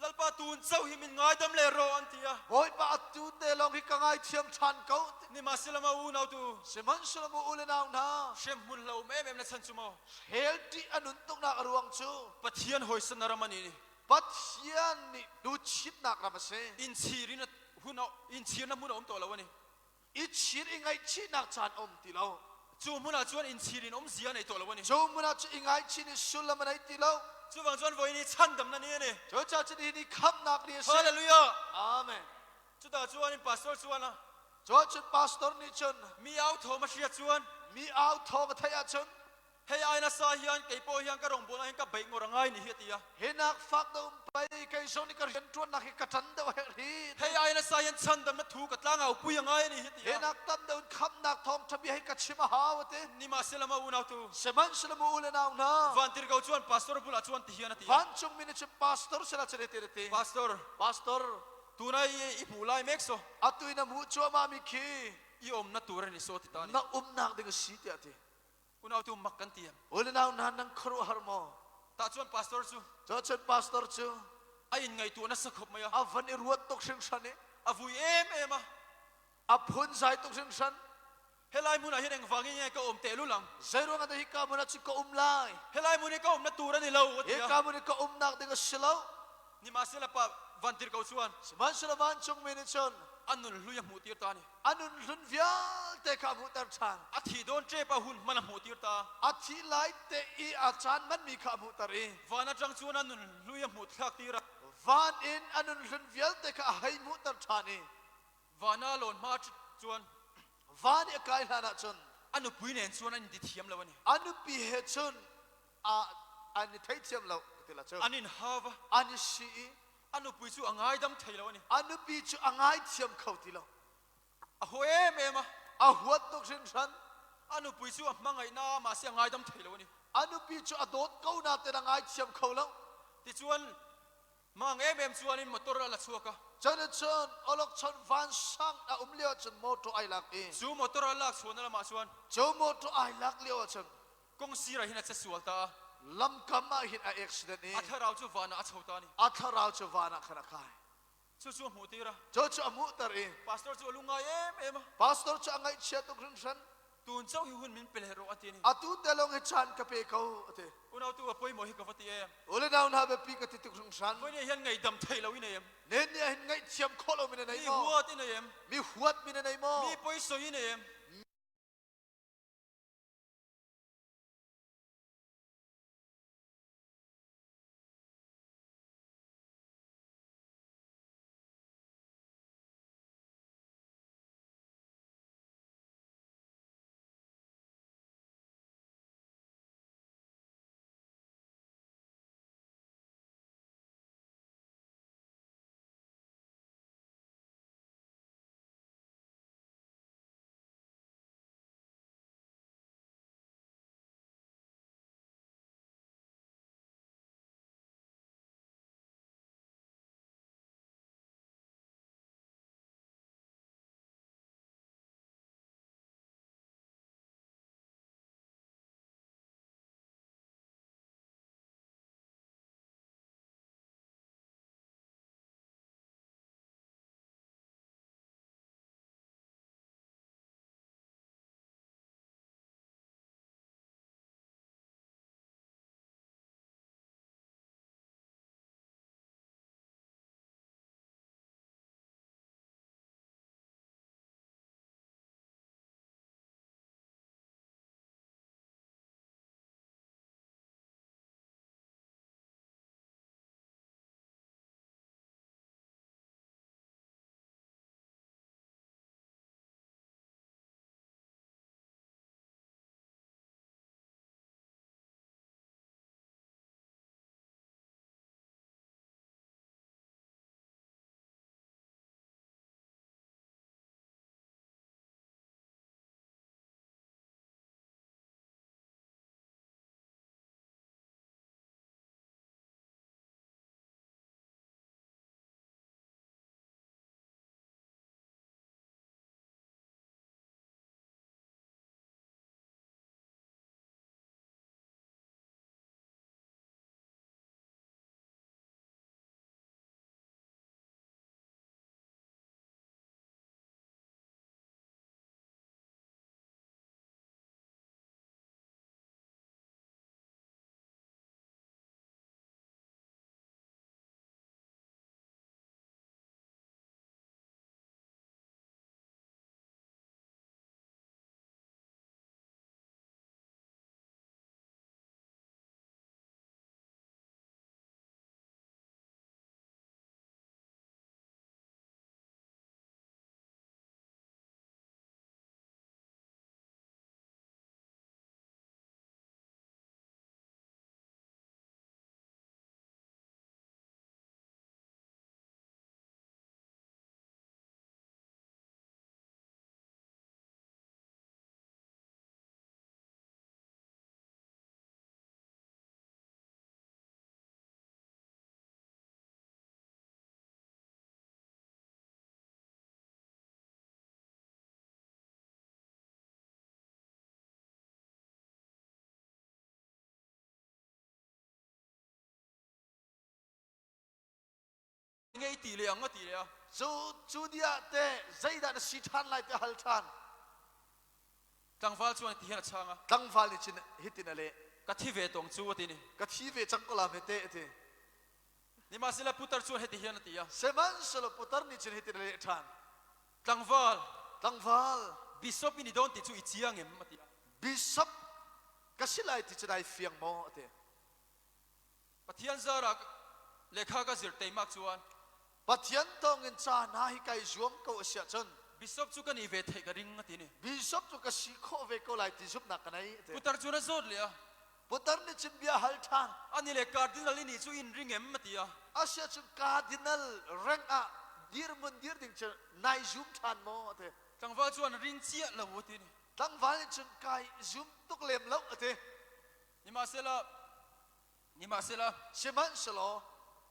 Lalpa tun cho hi min ngaidam le rawh an ti a. Bawipa atu te lawng hi ka ngaithiam ṭhan ko. Nimahsela unau tu. Sihmanhsehlaw mu u le nau hna. Hremhmun lo um em em na chan cu maw. Hell ṭih a nun tuknak a ruang cu. Pathian hawisan na ram ani ni. Pathian nih duchitnak ram a si. Inchir in. Hun a inchhirna hmun a awm tawh lo a ni. I chhir i ngaihchihnak caan a um ti lo. Chu hmunah chuan inchhirin awmzia a nei tawh lo a ni. Chu hmunah cu i ngaihchin i sullam a nei ti lo. Chuvang chuan vawiin hi chhandamna ni a ni. Cucaah cun hi ni khamhnak ni a si. Hallelujah! Amen. Chutah chuanin pastor chuan a. Cuahcun pastor nih cun. Mi au thawm a hriat chuan. Mi au thawng a theih ahcun. Hei ai nasa hian kei pawh hian ka rawngbawlna hian ka beih ngawr a ngai ni hi a ti a. Hi nak fak deuh um pei kei zong nih ka rianṭuannak hi ka ṭan deuh herh hi. Hei ai nasa hian chhandamna thu ka tlangau pui a ngai a ni hi a ti a. Hi nak tam deuh in khamhnak thawngṭha bia hi ka chim a hau a ti. Nimahsela maw unau tu. Sihmanhsehlaw maw u le nau hna. Vantirhko chuan pastor bulah chuan ti hian a ti a. Vancungmi nih cun pastor sinah cun hitin a ti. Pastor. Pastor. Tuna i hmuh lai mek saw. Atu in a hmuh cuahmah mi khi. I umnak tur a ni saw ti ta ni. Na umnak ding a si tiah a ti. Unau tu mak kan ti em. U le nau hna nan khuaruahhar maw? Tah chuan pastor cu. Cu cun pastor cu. A in ngaihtuah nasa khop mai a. A van i ruat tuk hringhran i. A vui em em a. A phunzai tuk hringhran. Helai hmun ah hin engvang in nge ka um tehlul ang? Zeiruang ah dah hika hmun ah cun ka um lai? Helai hmun hi ka umnak tur a ni lo, a ti a. Hika hmun hi ka umnak ding a si lo. Nimahsela pa vantirhko chuan. Sihmanhsehlaw vancungmi nih cun. A nun hlui a hmuhtir ta a ni. A nun hlun vialte kha a hmuhter ṭhan. A thi dawn ṭep a hun hman a hmuhtir ta. A thi lai te i a caan hmanmi kha a hmuhter i. Van aṭang cun a nun hlui a hmuh thlak tir a. Van in a nun hlun vialte kha a hei hmuhter ṭhan i. Van a lawn hma chuan. Van i a kai hlan ah cun. A nupui nen chuan an in ti thiam lo a ni. A nupi he cun an i theithiam lo ti la cu. An in hava. An i si i. A nupui cu a ngaidam thei lo a ni. A nupi cu a ngaithiam kho ti lo. A haw em em a. A huat tuk hringhran. A nupui cu a hmangaih na mahse a ngaidam thei lo a ni. A nupi cu a dawt ko na ten a ngaithiam kho lo. Tichuan Mang em em chuanin motor a la chhuak a. Cun cun awlokchon vansang a um lio ahcun motor ai lak i. Cu motor a lak chuan lamah chuan. Cu motor ai lak lio ahcun. Kawng sir ah hin a che sual ta a. Lamkam ah hin a accident i. A thlarau cu van ah a chho ta ni. A thlarau cu van ah khan a kai. Cu cu a hmuh tir a. Cu cu a hmuhter i. Pastor cu a lungai em em a. Pastor cu a ngaihchia tuk hringhran. Tun chauh hi hun min pe leh rawh a ti ni. Atu te lawng hi caan ka pe ko a ti. Unau tu a pawimawh hi ka va ti em. Ule nau hna biapi ka ti tuk hringhran. Voi nih hian ngaihdam thei lo in ei em. Nen nih hin ngaihthiam khawh lo mi na nei Mi maw? huat in ei em. Mi huat mi na nei maw? Mi poisoi in ei em. Nge i tih leh ang a ti leh a. Cu cu dih ah teh zeidah na si ṭhan lai tiah hal ṭhan. Tlangval chuan ti hian a chhang a. Tlangval nih cun hitin a leh. Ka thi ve tawng chu a ti ni. Ka thi ve cang ko la hme teh a ti. Nimahsela putar chuan heti hian a ti a. Sihmanhsehlaw putar nih cun hitin a leh ṭhan. Tlangval. Tlangval. Bishop in i dawn ti chu i chiang em a ti a. Bishop ka si lai ti cu dai fiang maw a ti. Pathian zarah lehkha ka zir teimak chuan. Pathian tawngin ca hna hi kai zuam ko a si ahcun. Bishop cu ka nih ve theih ka ring a ti ni. Bishop cu ka si khawh ve ko lai ti zumhnak ka nei a ti. Putar cun a zawt leh a. Putar nih cun bia hal ṭhan. Ani le cardinal i nih cu in ring em a ti a. A si ahcun cardinal rank ah dirhmun dir ding cu nai zum ṭhan maw a ti. Tlangval chuan ring chiah lo a ti ni. Tlangval nih cun kai zum tuk lem lo a ti. Nimahsela nimahsela Sihmanhsehlaw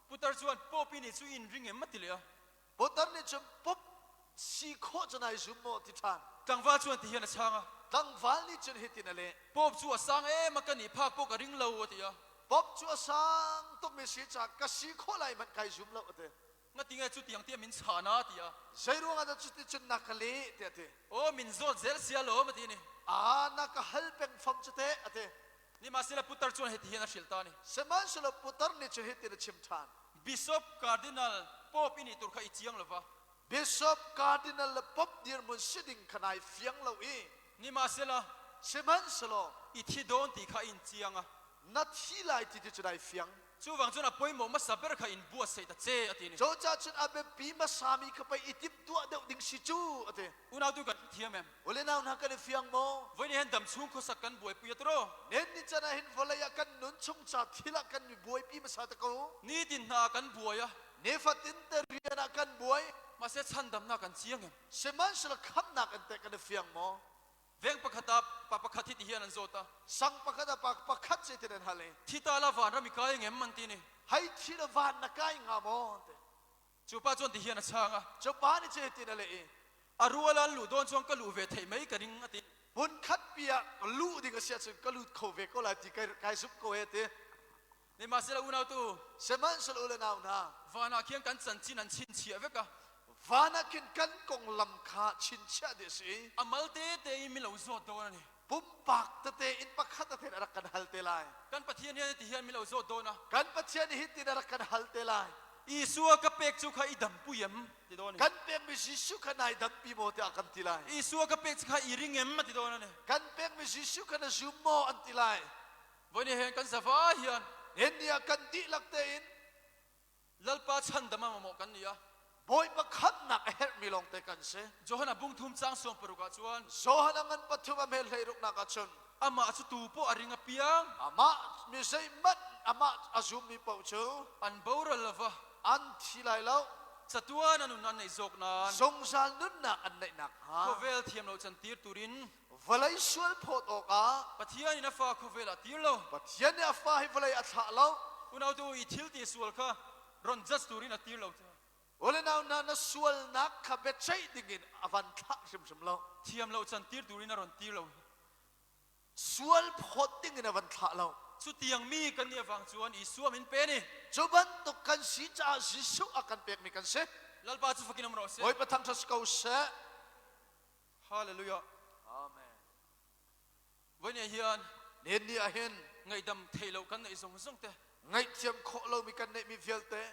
putar chuan pope nih cu in ring em a ti leh a. Putar nih cun pop si khawh cu nai zum maw ti ṭhan. Tlangval chuan ti hian a chhang a. Tlangval nih cun hitin a leh. Pope cu a sang em a kan i phak pawh ka ring lo a ti a. Pope cu a sang tukmi si caah ka si khawh lai hmanh kai zum lo a ti. Ngatinge cu tiang tiah min chhan a ti a. Zei ruangah dah cuti cun na ka leh tiah a ti. Aw min zawt zel sia lawm a ti ni. Aa na ka hal peng fam cu teh a ti. Nimahsela putar chuan heti hian a hrilh ta ni. Sihmanhsehlaw putar nih cun hitin a chim ṭhan. Bishop, Cardinal, Pope i nih tur kha i chiang lova. Bishop, Cardinal le Pope dirhmun si ding kha nai fiang lo i. Nimahsela Sihmanhsehlaw i thi dawn ti kha in chiang a. Na thi lai ti cu nai fiang. Chuvang cun a pawimawh hmasa ber kha in buatsaih ta che a ti ni. Cucaah cun a biapi hmasami kha pei i timhtuah deuh ding si cu a ti. Unau tu kan thiam em? Ule nau hna kan i fiang maw? Voi ni hen dam chung khuasak kan buaipi a tro. Nen ni can ah hin vawlei ah kan nun chung ca thil ah kan mi buaipi hmasa te ko. Nitin hna kan buai a. Nifatin te rian ah kan buai. Mahse chandamnak kan chiang em? Sihmanhsehlaw khamnak an teh kan i fiang maw? Veng pakhat ah pa pakhat hi ti hian an zawt a. Sang pakhat ah pa pakhat ce tin an hal i. Thi ta la van ram i kai ngem an ti ni. Hei thi la van na kai nga maw ti. Cu pa chuan ti hian a chhang a. Cu pa nih ce tin a leh i. A rual an luh dawn chuan ka luh ve theih mai ka ring a ti. Hmun khat pi ah luh ding a si ahcun ka lut kho ve ko lai ti kai kai zumh ko he ti. Nimahsela unau tu. Sihmanhsehlaw u le nau hna. Van ah khian kan chanchin an chinchiah vek a. Van ah khin kan konglam kha chinchiah dih a si. A mal tete in mi lo zawt dawn a ni. Pumpak tete in pakhat a then a rak kan hal te lai. Kan Pathian hian ti hian mi lo zawt dawn a. Kan Pathian hi tin a rak kan hal te lai. Isua ka pek chu kha i dampui em ti dawn. Kan pekmi Jesuh kha nai dampi maw tiah kan ti lai. Isua ka pek chu kha i ring em a ti dawn a ni. Kan pekmi Jesuh kha na zum maw an ti lai. Voi ni hen kan zava hian. Hen ni ah kan dihlak tein Lalpa chandam a mamawh kan ni a. Bawipa khamhnak a herhmi lawngte kan si. Johan a bung thum chang sawm paruk ah chuan. Johan a ngan pathum a hmel hlei ruknak ah cun. Amah cu tu poh a ring a piang. Amah mi zeihmanh amah a zummi paoh cu. An boral lova. An thi lai lo. Chatuan a nun an neih zawk nan. Zungzal nunnak an neih nakhnga. Khawvel thiam lo chan tir turin. Vawlei sual phawt awkah. Pathian in a fa khawvel ah tir lo. Pathian nih a fa hi vawlei a thlah lo. Unau tu i thil ti sual kha ron judge turin a tir lo. Ule nau na na sualnak kha biaceih dingin a van thlah hrimhrim lo. Thiam lo chan tir turin a ron tir lo. Sual phawt dingin a van thlah lo. Cu tiang mi kan nih avang chuan Isua min pe ni. Cu bantuk kan si caah Jesuh a kan pekmi kan si. Lalpa cu fakin um rawh seh. Bawipa thangṭhat ko seh. Hallelujah. Amen. Voi ne hian Nen ni ah hin ngaihdam thei lo kan neih zong zong te. Ngaihthiam khawh lomi kan neihmi vialte.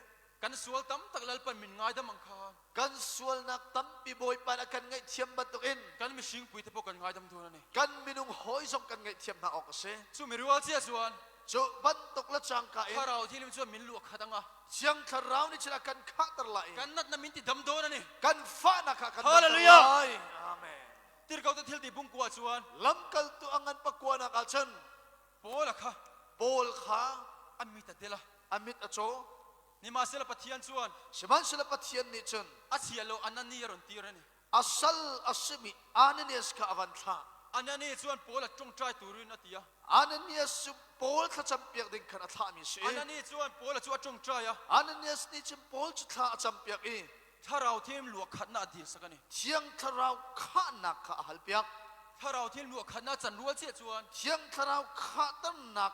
Kan sual tam tak Lalpan min ngaidam ang kha. Kan sualnak tampi Bawipa nih a kan ngaihthiam bantukin. Kan mihring pui te pawh kan ngaidam dun ani. Kan minung hawi zong kan ngaihthiam hna awk a si. Cu mi rual cia chuan. Cu bantuk le cangka in. Thlarau thilim chuan min lu a khat anga. Thiang Thlarau nih cun a kan khahter lai. Kan natna min ti dam dawn ani. Kan fahnak kha kan damter Hallelujah. lai. Amen. Tirhkoh te thil ti bungkua chuan. Lamkaltu a ngan pakuanak ah cun. Paul a kha. Paul kha. A mit a del a. A mit a caw. Nimahsela Pathian chuan. Sihmanhsehlaw Pathian nih cun. A chia lo Anani a rawn tir ani. A sal a simi Ananias kha a van thlah. Anani chuan Paul a ṭongṭai turin a ti a. Ananias cu Paul thlacam piak ding khan a thlahmi si. Anani chuan Paul cu a ṭongṭai a. Ananias nih cun Paul cu thla a campiak i. Thlarau Thiang luah khatnak a dil sak ani. Thiang Thlarau khahnak kha a halpiak. Thlarau Thiang luah khatnak can rual chiah chuan. Thiang Thlarau khahternak.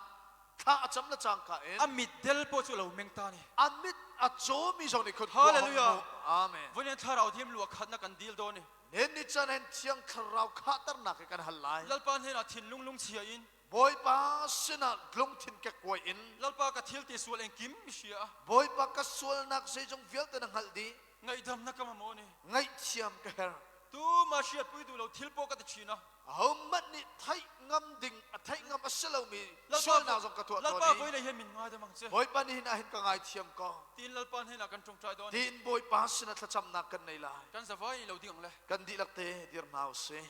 Thla a cam le cangka in a mitdel pawh cu a lo meng ta ni. A mit a cawmi zong nih khan khua hong Hallelujah. hmuh. Amen. Voinen thlarau thiam lu a khatnak kan dil dawn i Nen ni caan hin Thiang Thlarau khahternak hi kan hal lai. Lalpa hnenah thinlung lungchia in Bawipa sinah lungthin kekkuai in Lalpa ka thil ti sual engkim i hria a Bawipa ka sualnak zeizong vialte na hngalh dih. Ngaihdam na ka mamawh ni. Ngaihthiam ka herh. Tu ma hriat pui duh lo thil pawh ka ti thin a. Ahohmanh nih theih ngam ding a theih ngam a si lomi sualnak zong ka tuah tawn Lalpa i voi lei hian min ngai dam ang che. Bawipa nihin ah hin ka ngaithiam ko. Tiin Lalpa hnenah kan ṭongṭai dawn. Tiin Bawipa sinah thlacamnak kan nei lai. Kan zavai lo ding ang le. Kan dihlak te dir hna u sih.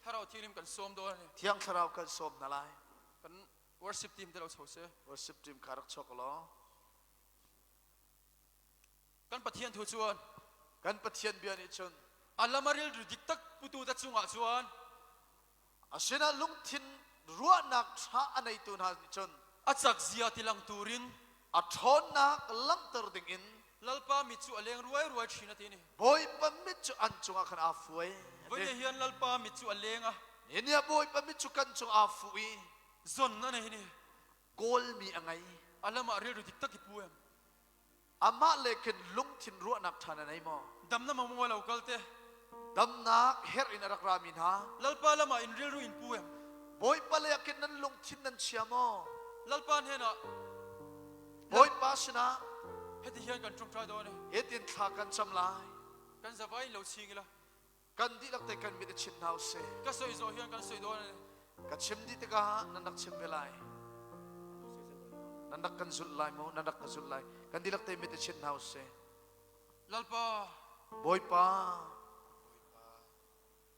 Thlarau Thianghlim kan sawm dawn ani. Thiang Thlarau kan sawm hna lai. Kan worship team te lo cho se. Worship team kha rak chuak law. Kan Pathian thu chuan Kan Pathian bia nih cun a lam a rilru dik tak putu te cungah chuan a sinah lungthin ruahnak ṭha a neitu hna nih cun a cak zia ti lang turin a ṭhawnnak langhter dingin Lalpa mit cu a leng ruai ruai ṭhin a ti ni. Bawipa mit cu an cungah khan aa fuai. Voi hian Lalpa mit cu a leng a. Nihin ah Bawipa mit cu kan cung aa fu i zon a nei ni. Kawlmi a ngei. A lam ah rilru dik tak i pu em. Amah le khin lungthin ruahnak ṭha na nei maw? Dam na mamawh lo kal te. Damnak herh in a rak rami hna. Lalpa lam ah in rilru in pu em. Bawipa lei ah khin nan lungthin nan chia maw? Lalpa hnenah Bawipa sinah hiti hian kan ṭongṭai dawn i hitin thla kan cam lai. Kan zavai in lo ching ila. Kan dihlak te kan mit i chinh hna usih. Ka soi zawh hian kan soi dawn ani. Ka chim dih tikah nan rak chim ve lai. Nan rak kan zulh lai mu, nan rak ka zulh lai. Kan dihlak te mit i chinh hna usih. Lalpa. Bawipa.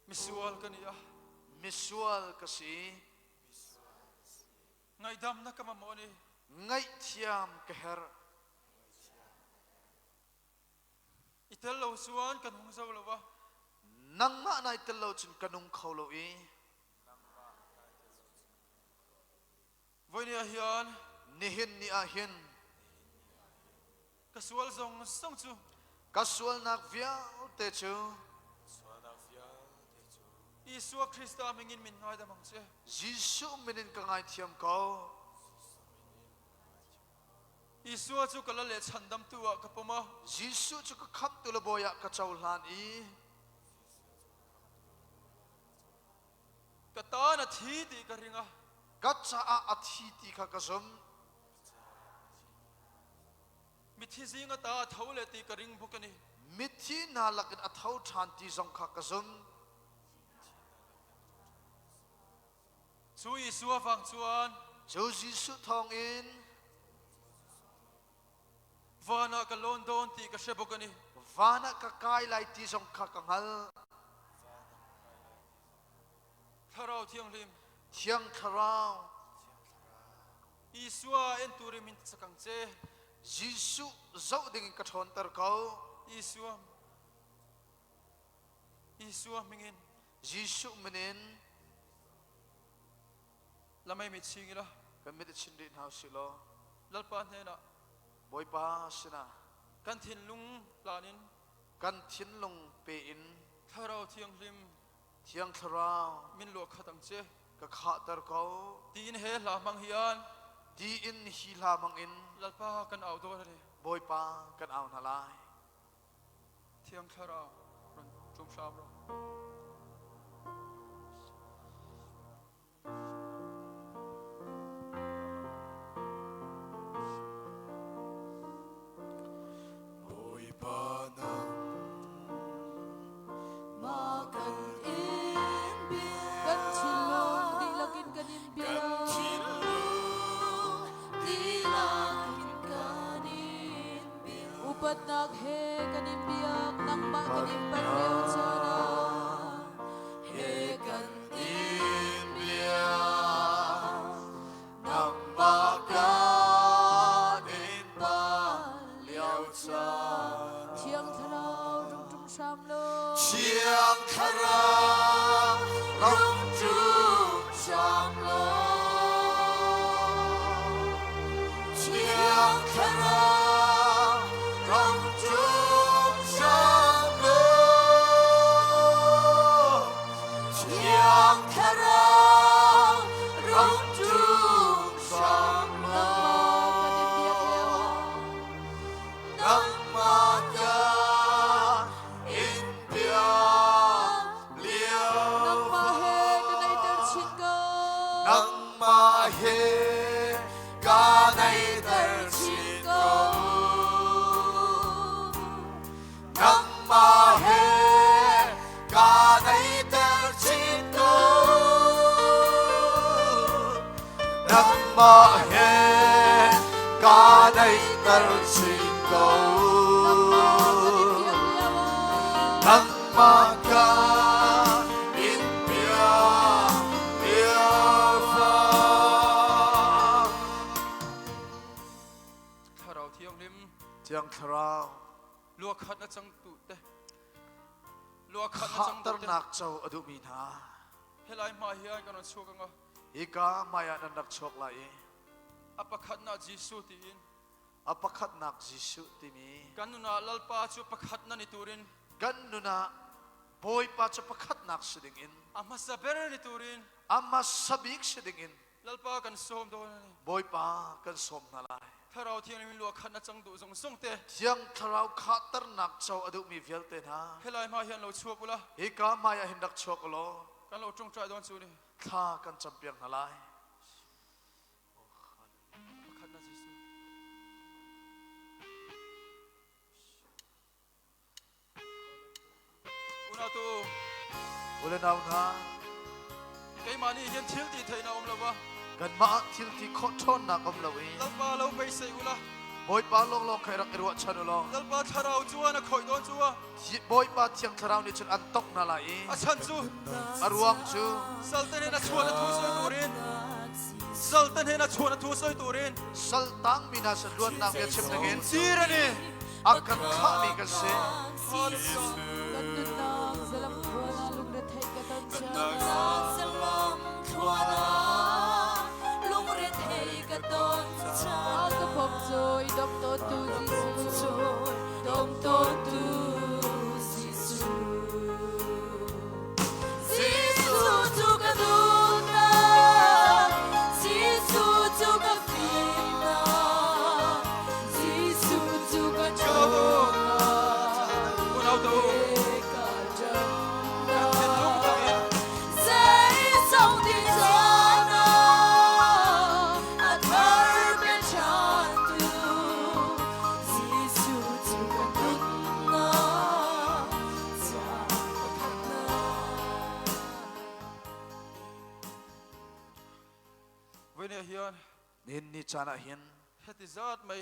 Misual ka ni a. Misual ka si. Ngaihdam na ka mamawh ni. Ngaihthiam ka herh. I tel lo chuan kan hung zo lo a. Nangmah nai tel lo cun ka nung kho lo i. Voi ni ah hian nihin ni ah hin ka sual zong zong cu ka sualnak vialte cu Isua Krista mingin min ngaidam ang che. Jesuh min in ka ngaithiam ko. Isua cu ka lal le chandamtu ah ka pom a. Jesuh cu ka khamhtu le bawi ah ka cohlan i ka tan a thi ti ka ring a. Ka caah a thi ti kha ka zumh. Mithi zing ata a tho le ti ka ring buk ani. Mithi hna lakin a tho ṭhan ti zong kha ka zumh. Cu Isua vang chuan Cu Jesuh thawngin van ah ka lawn dawn ti ka hre bawk ani. Van ah ka kai lai ti zong kha ka hngalh. Thlarau Thianghlim Thiang Thlarau Isua en turin min sakang che. Jesuh zoh dingin ka ṭhawnter ko. Isua Isua mingin Jesuh min in lamei mi ching ila kan mit i chin rih hna usih law Lalpa hnenah Bawipa sinah kan thinlung plan in kan thinlung pe in Thlarau Thianghlim Thiang Thlarau min luah khat ang che ka khahter ko tiin he hla hmang hian tiin hi hla hmang in Lalpa kan au dawn ani Bawipa kan au hna lai Thiang Thlarau run ṭum hram rawh. Bawipa nang Ma kan in biak kan thinlung dihlak in kan in biak kan thinlung dihlak in kan in Upatnak he kan in biak, nangmah kan in pan lio caan ah. He kan in biak, nangmah kan in pan lio caan. Thiang Thlarau rung ṭum hram law. Thiang Thlarau rung ṭum hram law. Thiang Thlarau rung ṭum hram law. Thiang Thlarau rung ṭum hram law. daihter chin ko. Nangmah kan in piah lio Thlarau Thianghlim. Thiang Thlarau. Luakhat na cang tu te. Luakhat na cang tu te. Khahternak co a duhmi hna. Helai hma hian kan ron chuak anga. Hika hmai ah nan rak chuak lai i. A pakhatnak Jesuh tiin. A pakhatnak Jesuh timi. Kan nun ah Lalpa cu pakhat na ni turin. Kan nun ah Bawipa cu pakhatnak si dingin. A hmasa ber ni turin. A hmasa bik si dingin. Lalpa kan sawm dawn ani. Bawipa kan sawm hna lai. Thlarau Thianghlim in luakhat na cang duh zong zong te. Thiang Thlarau khahternak co a duhmi vialte hna. Helai hma hian lo chuak ula. Hika hmai ah hin rak chuak ulaw. Kan lo ṭongṭai dawn cu ni. Thla kan campiak hna lai. Pakhat na Jesuh. Unau tu. Ule nau hna. Keimah nih hin thil ti theihnak um lo va. Kanmah thil ti khawh ṭhawnnak um lo i. Lalpa lo beisei ula. Bawipa lawnglawng kha rak i ruahchan u law. Lalpa thlarau cuan a khoih dawn cu a. Bawipa thiang thlarau nih cun an tok hna lai i. A chan cu. A ruang cu. Saltan in a chuan a thu soi turin. Saltan in a chuan a thu soi turin. Saltang mi hna sin luatnak bia chim dingin. Sir ani. A kan thlahmi kan si. Kan nunnak zalam thluan ah lungretheih ka ton cang. Zalam thluan ah lungretheih ka ton cang. Ka pom cu i dom tawntu Jesuh, dom tawntu Jesuh. Jesuh cu ka duhnak, Jesuh cu ka fimnak, Jesuh cu ka ṭhawnnak, Unau tu. ka Kan thinlung takin. Zeizong ti caan ah a thar pe ṭhan tu, Jesuh cu ka nunnak, ca pakhatnak. Voi nih hian Nihin ni caan ah hin heti zat mai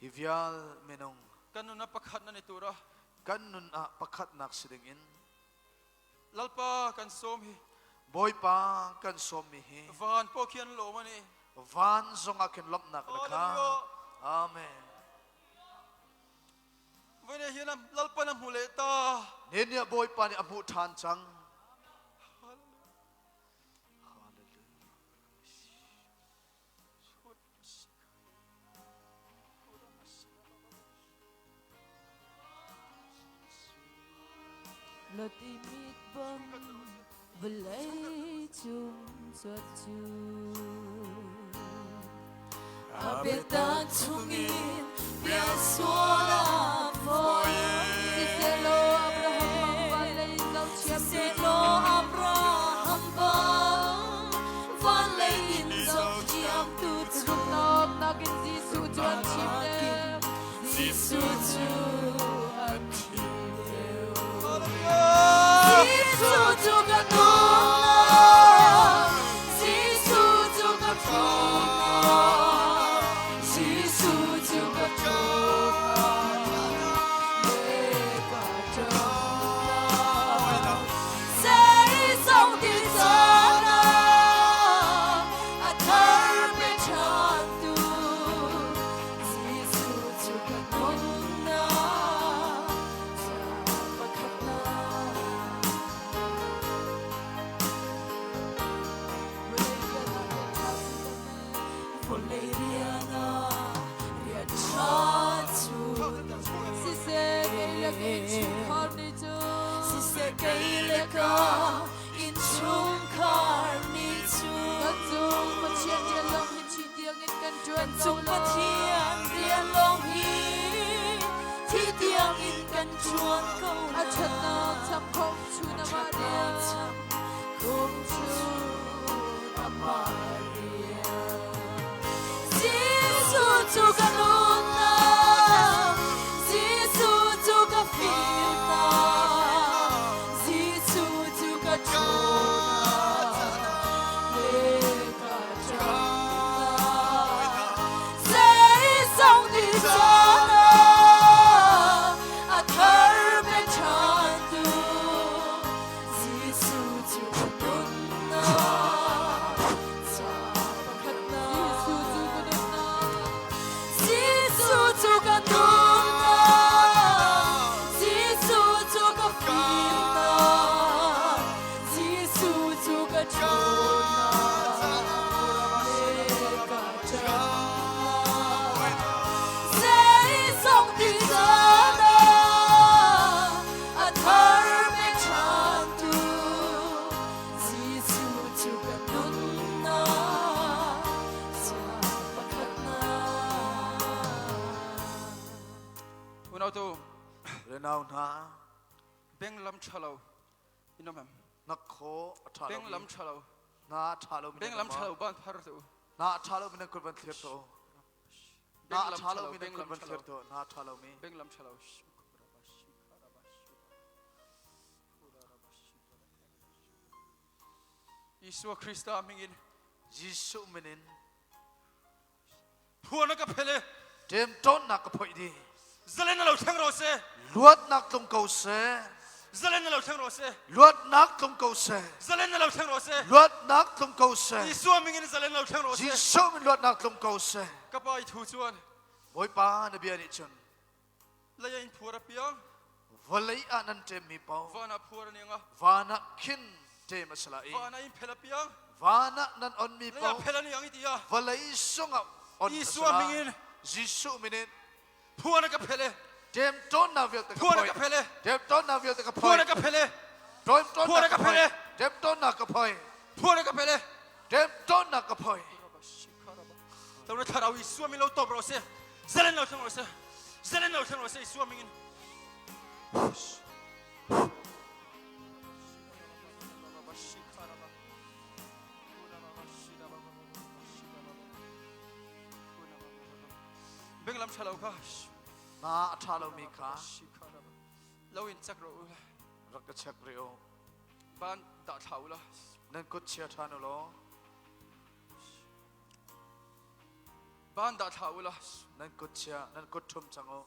hi vial minung kan nun ah pakhat na ni tur a kan nun ah pakhatnak si dingin Lalpa kan sawm hi Bawipa kan sawmmi hi van pawh khi an lawm ani van zongah khin lawmhnak na kha Amen. Voi nih hin Lalpa na hmu le ta Nihin ni ah Bawipa nih a hmuh ṭhan cang. Lot i mit bang vawlei cung cuat cu. A biatak chungin bia sual a fawi. Siselaw Abraham bang van lei in zohchiam Siselaw Abraham bang van lei in zohthiam tu cu. Rumnak nakin Jesuh cu an chim deuh. Jesuh cu an chim deuh. Hallelujah! Jesuh cu ka nunnak, Jesuh cu ka ṭhawnnak, Jesuh cu ka ṭhawnnak, le ka ṭhawnnak. Zeizong ti caan ah a thar pe ṭhan tu, Jesuh cu ka nunnak, ca pakhatnak. Vawlei rian ah rian ṭha cu Siseh kei le ka innchungkhar nih cun Siseh kei le ka innchungkhar nih cun Kan cung Pathian rian lawng hi thi tiangin kan ṭuan ko Cung lo. Pathian rian lawng hi thi tiangin kan ṭuan ko A ṭhatnak cham khawm chun amah rian. Kum chun amah rian. Jesuh cu ka nunnak, Jesuh cu ka fimnak, Jesuh cu ka ṭhawnnak, le ka ṭhatnak. Le nau hna. Beng lam tha lo. In om em? Hnakhaw a tha lo. Beng lam tha lo. Hna a tha lo. Beng lam tha lo ban phar tu. Hna a tha lo mi nan kut van thlir to. Hna a tha lo mi nan kut van thlir to. Hna a tha lo mi. Beng lam tha lo. Isua Krista mingin. Jesuh minin. Phuan ka phele. Ṭem ṭawnnak ka phoih dih. Zalen na lo thleng ro seh. Luatnak tlung ko seh. Zalen na lo thleng ro seh. Luatnak tlung ko seh. Zalen na lo thleng ro seh. Luatnak tlung ko seh. Isua mingin zalen na lo thleng ro seh. Jesuh min luatnak tlung ko seh. Ka pa i thu chuan. Bawipa na bia nih cun. Lei in phuar a piang. Vawlei ah nan ṭemmi paoh. Van ah phuar a ning a. Van ah khin ṭem a si lai i. Van ah in phel a piang. Van ah nan onmi Lei ah paoh. phel a niang i ti a. Vawlei sungah on a si Isua lai. mingin. Jesuh min in. Phuan a ka phel e. Ṭem ṭawnnak vialte ka Phuan a phoih. ka phel e. Ṭem ṭawnnak vialte ka Phuan phoih. a ka phel e. Ṭem Phuan a ṭawnnak ka ka phel e. phoih. Ṭem ṭawnnak ka phoih. Phuan a ka phel e. Ṭem ṭawnnak ka phoih. Tawna thlarau Isua min lo top rawh se. Zalen lo thleng rawh se. Zalen lo thleng rawh se Isua mingin. Beng lam ṭha lo kha. Na a ṭha lomi kha. Lo in chek rawh u. Rak ka check rih u. Ban dah thla u la. Nan kut chia ṭhan u law. Ban dah thla u la. Nan kut chia, nan kut ṭhum cang u.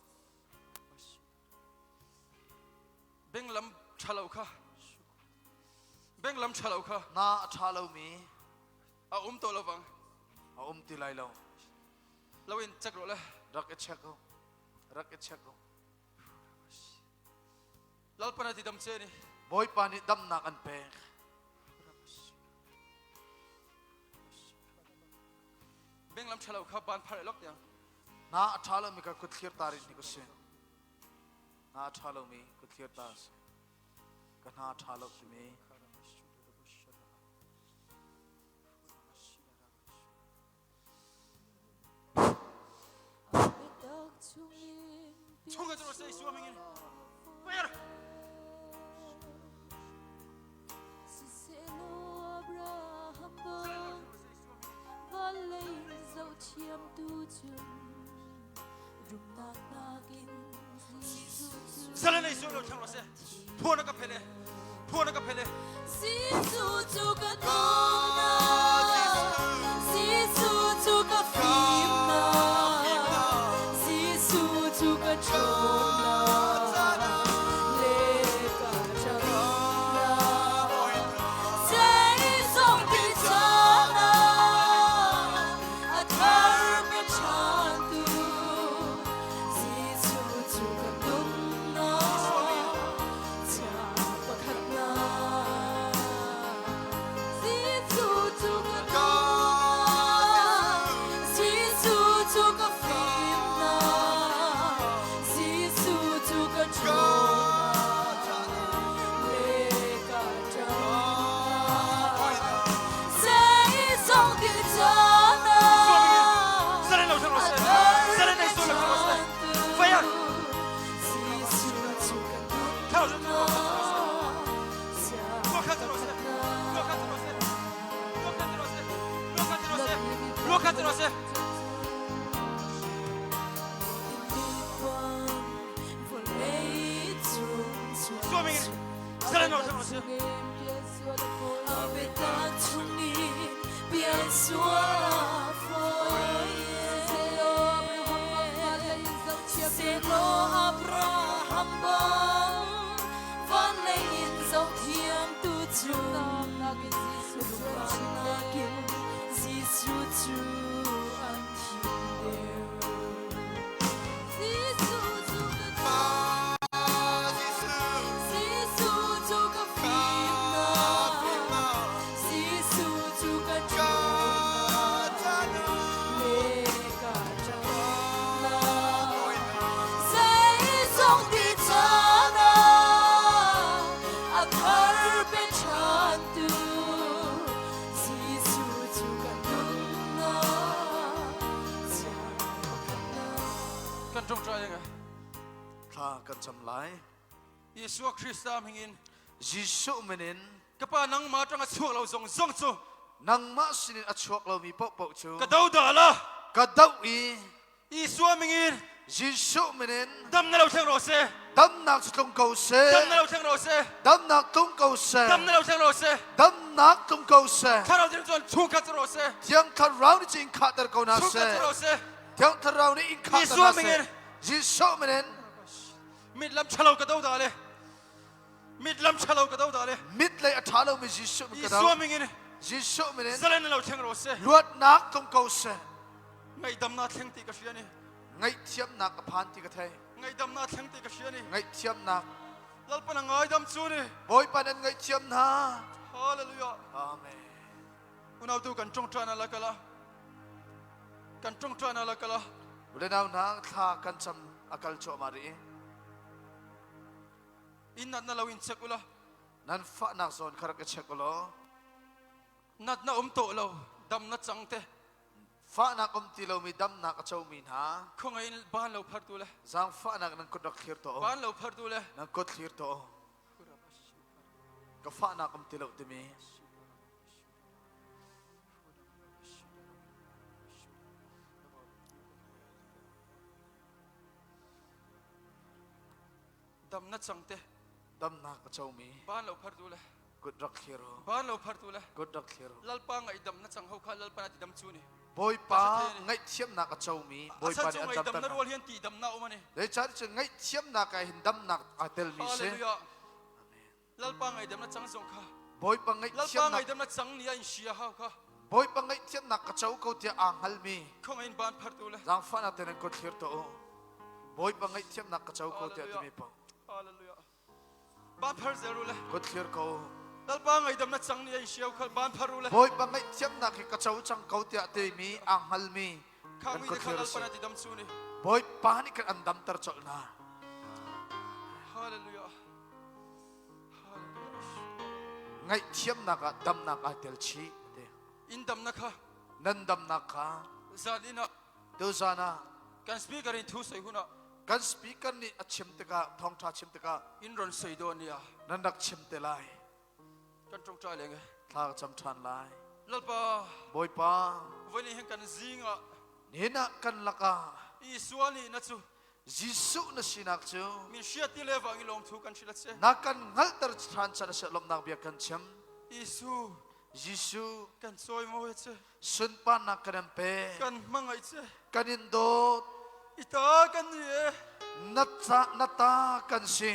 Beng lam ṭha lo kha. Beng lam ṭha lo kha. Na a ṭha lomi. A um to lo bang. A um ti lai lo. Lo in check rawh le. Rak i check u. Rak i check u. Lalpa na ti dam che ni. Bawipa nih damnak an pek. Beng lam ṭha lo kha ban phar lok tiang. Na a ṭha lomi ka kut thlir ta rin ni ko si. Na a ṭha lomi kut thlir ta si. Ka hna ṭha lo timi. Chung ka se Isua mingin. Fire! Zalen Isua lo thang ro se. Phuan ka phele. Phuan ka phele. Sisu chu ka tona Sisu chu ka fimna Sisu chu ka chona Le ka chana Sei ti chana A thar pe chan tu Sisu chu ka nunna Fire! Kan ṭawngṭai nga. Thla kan cam lai. Isua Krista hmingin. Jesuh min in. Ka pa nangmah tang a chuak lo zong zong cu. Nangmah sinin a chuak lomi paohpaoh cu. Ka do dah la. Ka doh i. Isua mingin. Jesuh min in. Dam na lo thleng rawh seh. Damnak cu tlung ko seh. Dam na lo thleng rawh seh. Damnak tlung ko seh. Dam na lo thleng rawh seh. Damnak tlung ko seh. Thlarau Thiang cun chung khat rawh seh. Thiang Thlarau nih cun in khahter ko hna seh. Chung khat rawh seh. Thiang Thlarau nih in khahter Isua hna seh. mingin. Jesuh min in. Mit lam ṭhalo ka do dah le. Mit lam ṭhalo ka do dah le. Mit lei a ṭha lomi Jesuh min ka do. Isua mingin. Jesuh min in. Zalen na lo thleng rawh seh. Luatnak tlung ko seh. Ngaihdamnak thleng ti ka hria ni. Ngaihthiamnak a phan ti ka thei. Ngaihdamnak thleng ti ka hria ni. Ngaihthiamnak. Lalpa na ngaidam cu ni. Bawipa nan ngaihthiam hna. Hallelujah. Amen. Unau tu kan ṭongṭan ala kala. Kan ṭongṭan ala kala. Unau hna thla kan cam a kal cuahmah rih. In nat na lo in check ula. Nan fahnak zawn kha rak i check ulaw. Nat na um to lo dam na cang te. Fahnak um ti lomi damnak a comi hna. Khongai in ban lo phar tu le. Zaangfahnak nan kut rak thlir to. Ban lo phar tu le. Nan kut thlir to. Ka fahnak um ti lo timi. Dam na cang te. Damnak a comi. Ban lo phar tu le. Kut rak thlir u. Ban lo phar tu le. Kut rak thlir u. Lalpa ngaihdam na cang ho kha Lalpa na ti dam cu ni. Bawipa ngaihthiamnak a comi Bawipa nih an damter na rual hian ti damnak um ani. Zeicahtiah cun ngaihthiamnak ah hin damnak aa telmi si. Hallelujah. Lalpa ngaihdam na cang zong kha. Bawipa Lalpa ngaihthiamnak ngaihdam na cang ni a in sia hau kha. Bawipa ngaihthiamnak ka co ko tiah aa hngalmi. Khong in ban phar tu le. Zaangfahnak te nan kut thlir tuah u. Bawipa ngaihthiamnak ka co ko tiah timi paoh. Hallelujah. Ban phar zel u le. Kut thlir ko. Lalpa ngaihdam na cang ni a in sia kha ban phar u le. Bawipa ngaihthiamnak hi ka co cang ko tiah timi aa hngalmi Kha kan mi kut te kha thlir Lalpa si. na ti dam cu ni. Bawipa nih kan an damter colh hna. Hallelujah. Ngaihthiamnak ah damnak aa tel chih ti. In damnak kha Nan damnak kha zan in ah tuzan ah kan speaker in thu soi hun ah kan speaker nih a chim tikah thawngṭha chim tikah in ron soi dawn nia nan rak chim te lai. Kan ṭongṭai leng e. Thla ka cam ṭhan lai. Lalpa Bawipa voi hin kan zing ah nihin ah kan lakah Isua nih na cu Jesuh na sinak cu min hriat ti le wang i lawm thu kan hrilh a che. Na kan hngalhter ṭhan can a si lawmhnak bia kan chim. Isu Jesuh kan cawimawi che. Sunparnak kan in pe. Kan hmangaih che. Kan in dawt. Ita kan ni e. Na ca na ta kan si.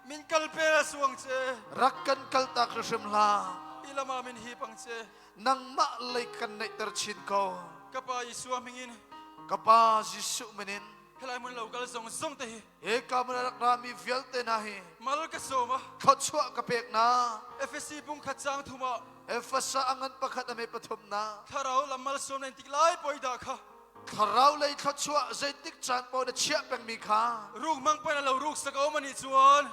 Min kal pe suang che. Rak kan kal tak hrim hlah. Ilama min hi pang che. Nangmah lei kan neihter chin ko. Ka pa Isua mingin. Ka pa Jesuh minin. Helai mun lo kal zong zong te hi. He ka mun rak rami vialte na hi. Mal ka sawm a. Thluachuah ka pek na. FSC bung khat chang thuma. Efasa angan pakhat ame pathum na. Thlarau lam mal sawm nen tik lai poi da kha. Thlarau lei thluachuah zeitik caan paoh na chiah pengmi kha. Ruk mang pa na lo ruk sak a um ani chuan.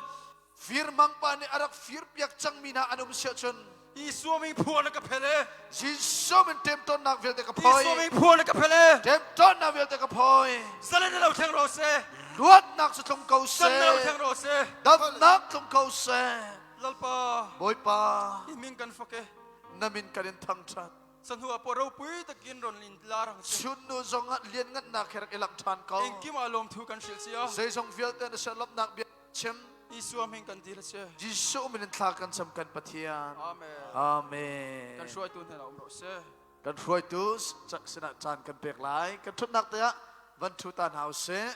Fir mang pa nih a rak fir piak cangmi hna an um siah cun Isua min phuan na ka phel e. Jesuh min ṭemtawnnak vialte ka phoi. Isua min phuan na ka phel e. Ṭemtawnnak vialte ka phoi. Zalen na lo thleng ro seh. Luatnak cu tlung ko seh. Dam na lo thleng ro seh. Damnak tlung ko seh. Lalpa. Bawipa. I min kan fak e. Na min kan in thangṭhat. Sanhu ah po ropui takin ron in larang che. Chunnu zong ah lianngannak he rak i lang ṭhan ko. Engkim ah lawmthu kan hrilh cia. Zeizong vialte na ser lawmhnak bia chim. Isua min kan dil a si. Jesuh min in thla kan cam kan Pathian. Amen. Amen. Kan hruaitu hna um rawh seh. Kan hruaitu sinah caan kan pek lai. Kan ṭhutnak te ah van ṭhu ta hna usih.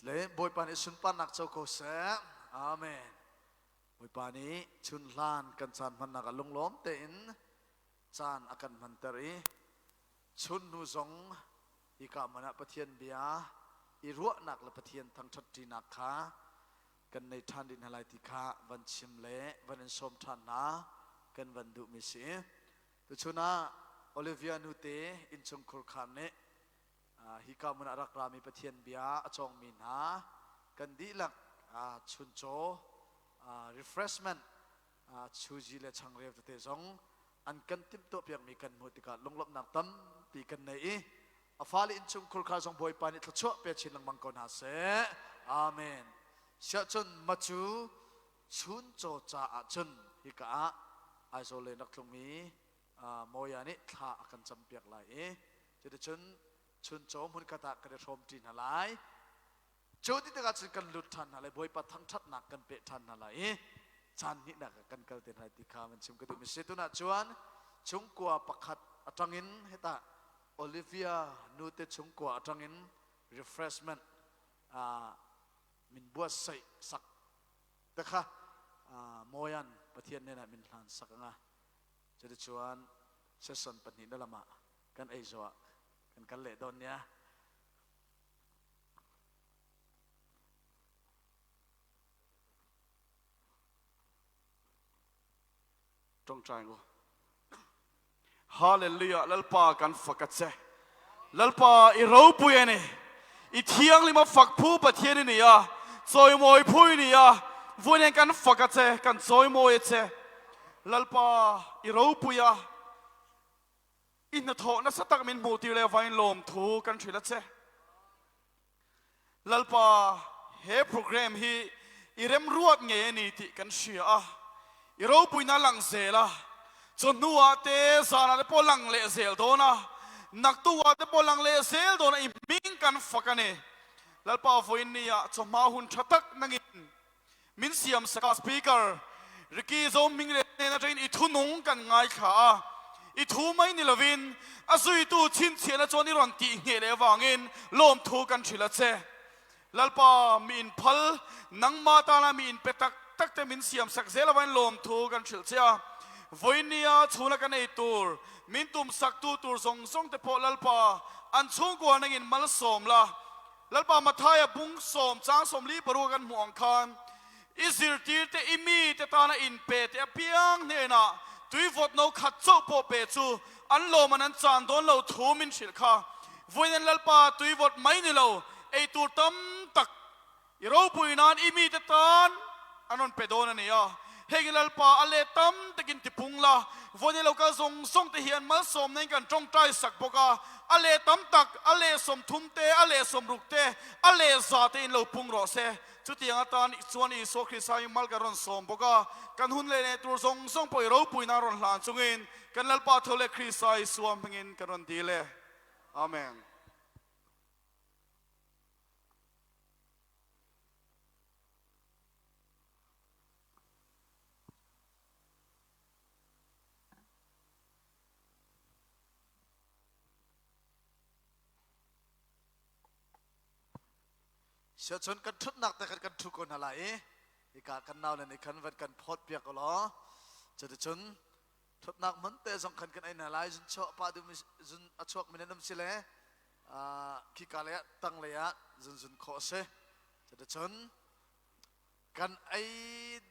Le Bawipa nih sunparnak co ko seh. Amen. Bawipa nih chun hlan kan caan hmannak ah lunglawm tein caan a kan hmanter i chun hnu zong Hika hmun ah Pathian bia i ruahnak le Pathian thangṭhat ṭinak kha kan nei ṭhan rih hna lai ti kha van chim le van in sawm ṭhan hna kan van duhmi si. Tuchun ah Olivia nute innchungkhur khaan nih hika hmun ah rak rami Pathian bia a cawngmi hna kan dihlak chuncaw refreshment chuzi le changreu tete zong an kan timhtuahpiakmi kan hmuh tikah lunglawmhnak tampi kan nei i a fale innchungkhur kha zong Bawipa nih thluachuah pe chin lengmang ko hna seh. Amen. Siahcun macu chuncaw caah cun hika ah Aizawl le rak tlungmi Mawia nih thla a kan campiak lai i cuticun chuncaw hmunkhat ah kan i hrawmṭi hna lai. Cu ti tikah cun kan lut ṭhan hna lai, Bawipa thangṭhatnak kan peh ṭhan hna lai i caan hnihnak ah kan kal te hna ti kha van chim ka duhmi si. Tunah cun chungkua pakhat aṭangin hetah Olivia nute chungkua aṭangin refreshment min buatsaih sak te kha Mawian Pathian hnenah min hlan sak anga cuticun session pahnih na lamah kan ei zawh kan kal leh dawn nia. Ṭawngṭai ngu. Hallelujah Lalpa kan fak a che. Lalpa i ropui ani. I thianghlim a fak phu Pathian i ni a. Chawimawi phu i ni a. Vuinen kan fak a che, kan chawimawi a che. Lalpa i ropui a. I hnathawh nasa tak min hmuhtir le vain lawmthu kan hrilh a che. Lalpa he program hi i remruat ngei a ni tih kan hria a, i ropuina lang zel a, chawhnu ah te zan ah te pawh lang leh zel dawn a, naktuk ah te pawh lang leh zel dawn a, i hming kan fak a ni. Lalpa vawiin ni ah chawhma hun tha tak nangin min siam sak a, Speaker Ricky Zohming leh hnen atangin i thunung kan ngaithla a, i thu mai ni lovin a zuitu chhinchhiahna chuan i rawn tih ngheh leh avangin lawmthu kan hrilh a che. Lalpa mi inphal, nangmah tana mi inpe tak tak te min siam sak zel avangin lawmthu kan hrilh che a. Vawinia chhuna kan ei tur, min tum saktu tur zawng zawng te pawh Lalpa an chhungkua nangin malsawm la, Lalpa Mathaia bung sawm chang 40 paruk kan hmuh ang khan i zirtirte i mite tana inpe te apiang hnenah tui vawt no khat chauh pawh pe chu an lawm an an chan dawn lo thu min hrilh kha. Vawiin Lalpa tui vawt mai ni lo ei tur tam tak i ropui nan i mite tan an rawn pe dawn a ni a. Heng i Lalpa a let tam takin tipung la, vawiin lo kal zawng zawng te hian malsawmna in kan tawngtai sak bawk a, a leh tam tak, a leh 30 te, a leh 60 te, a leh 100 te in lo pung rawh se. Chutiang atan chuan Isua Krista hi mal kan rawn sawm bawk a, kan hun leh leh tur zawng zawng pawh i ropuina rawn hlan chungin kan Lalpa tho leh Krista Isua hmingin kan rawn dil e. Amen. Siahcun kan ṭhutnak te khan kan ṭhu ko hna lai i hika kan nau le nih khan van kan phawt piak u law cuticun ṭhutnak hmun te zong khan kan ei hna lai zun chuah pah duhmi zun a chuakmi nan um si le khika lei ah tang lei ah zun zun khawh a si cuticun kan ei.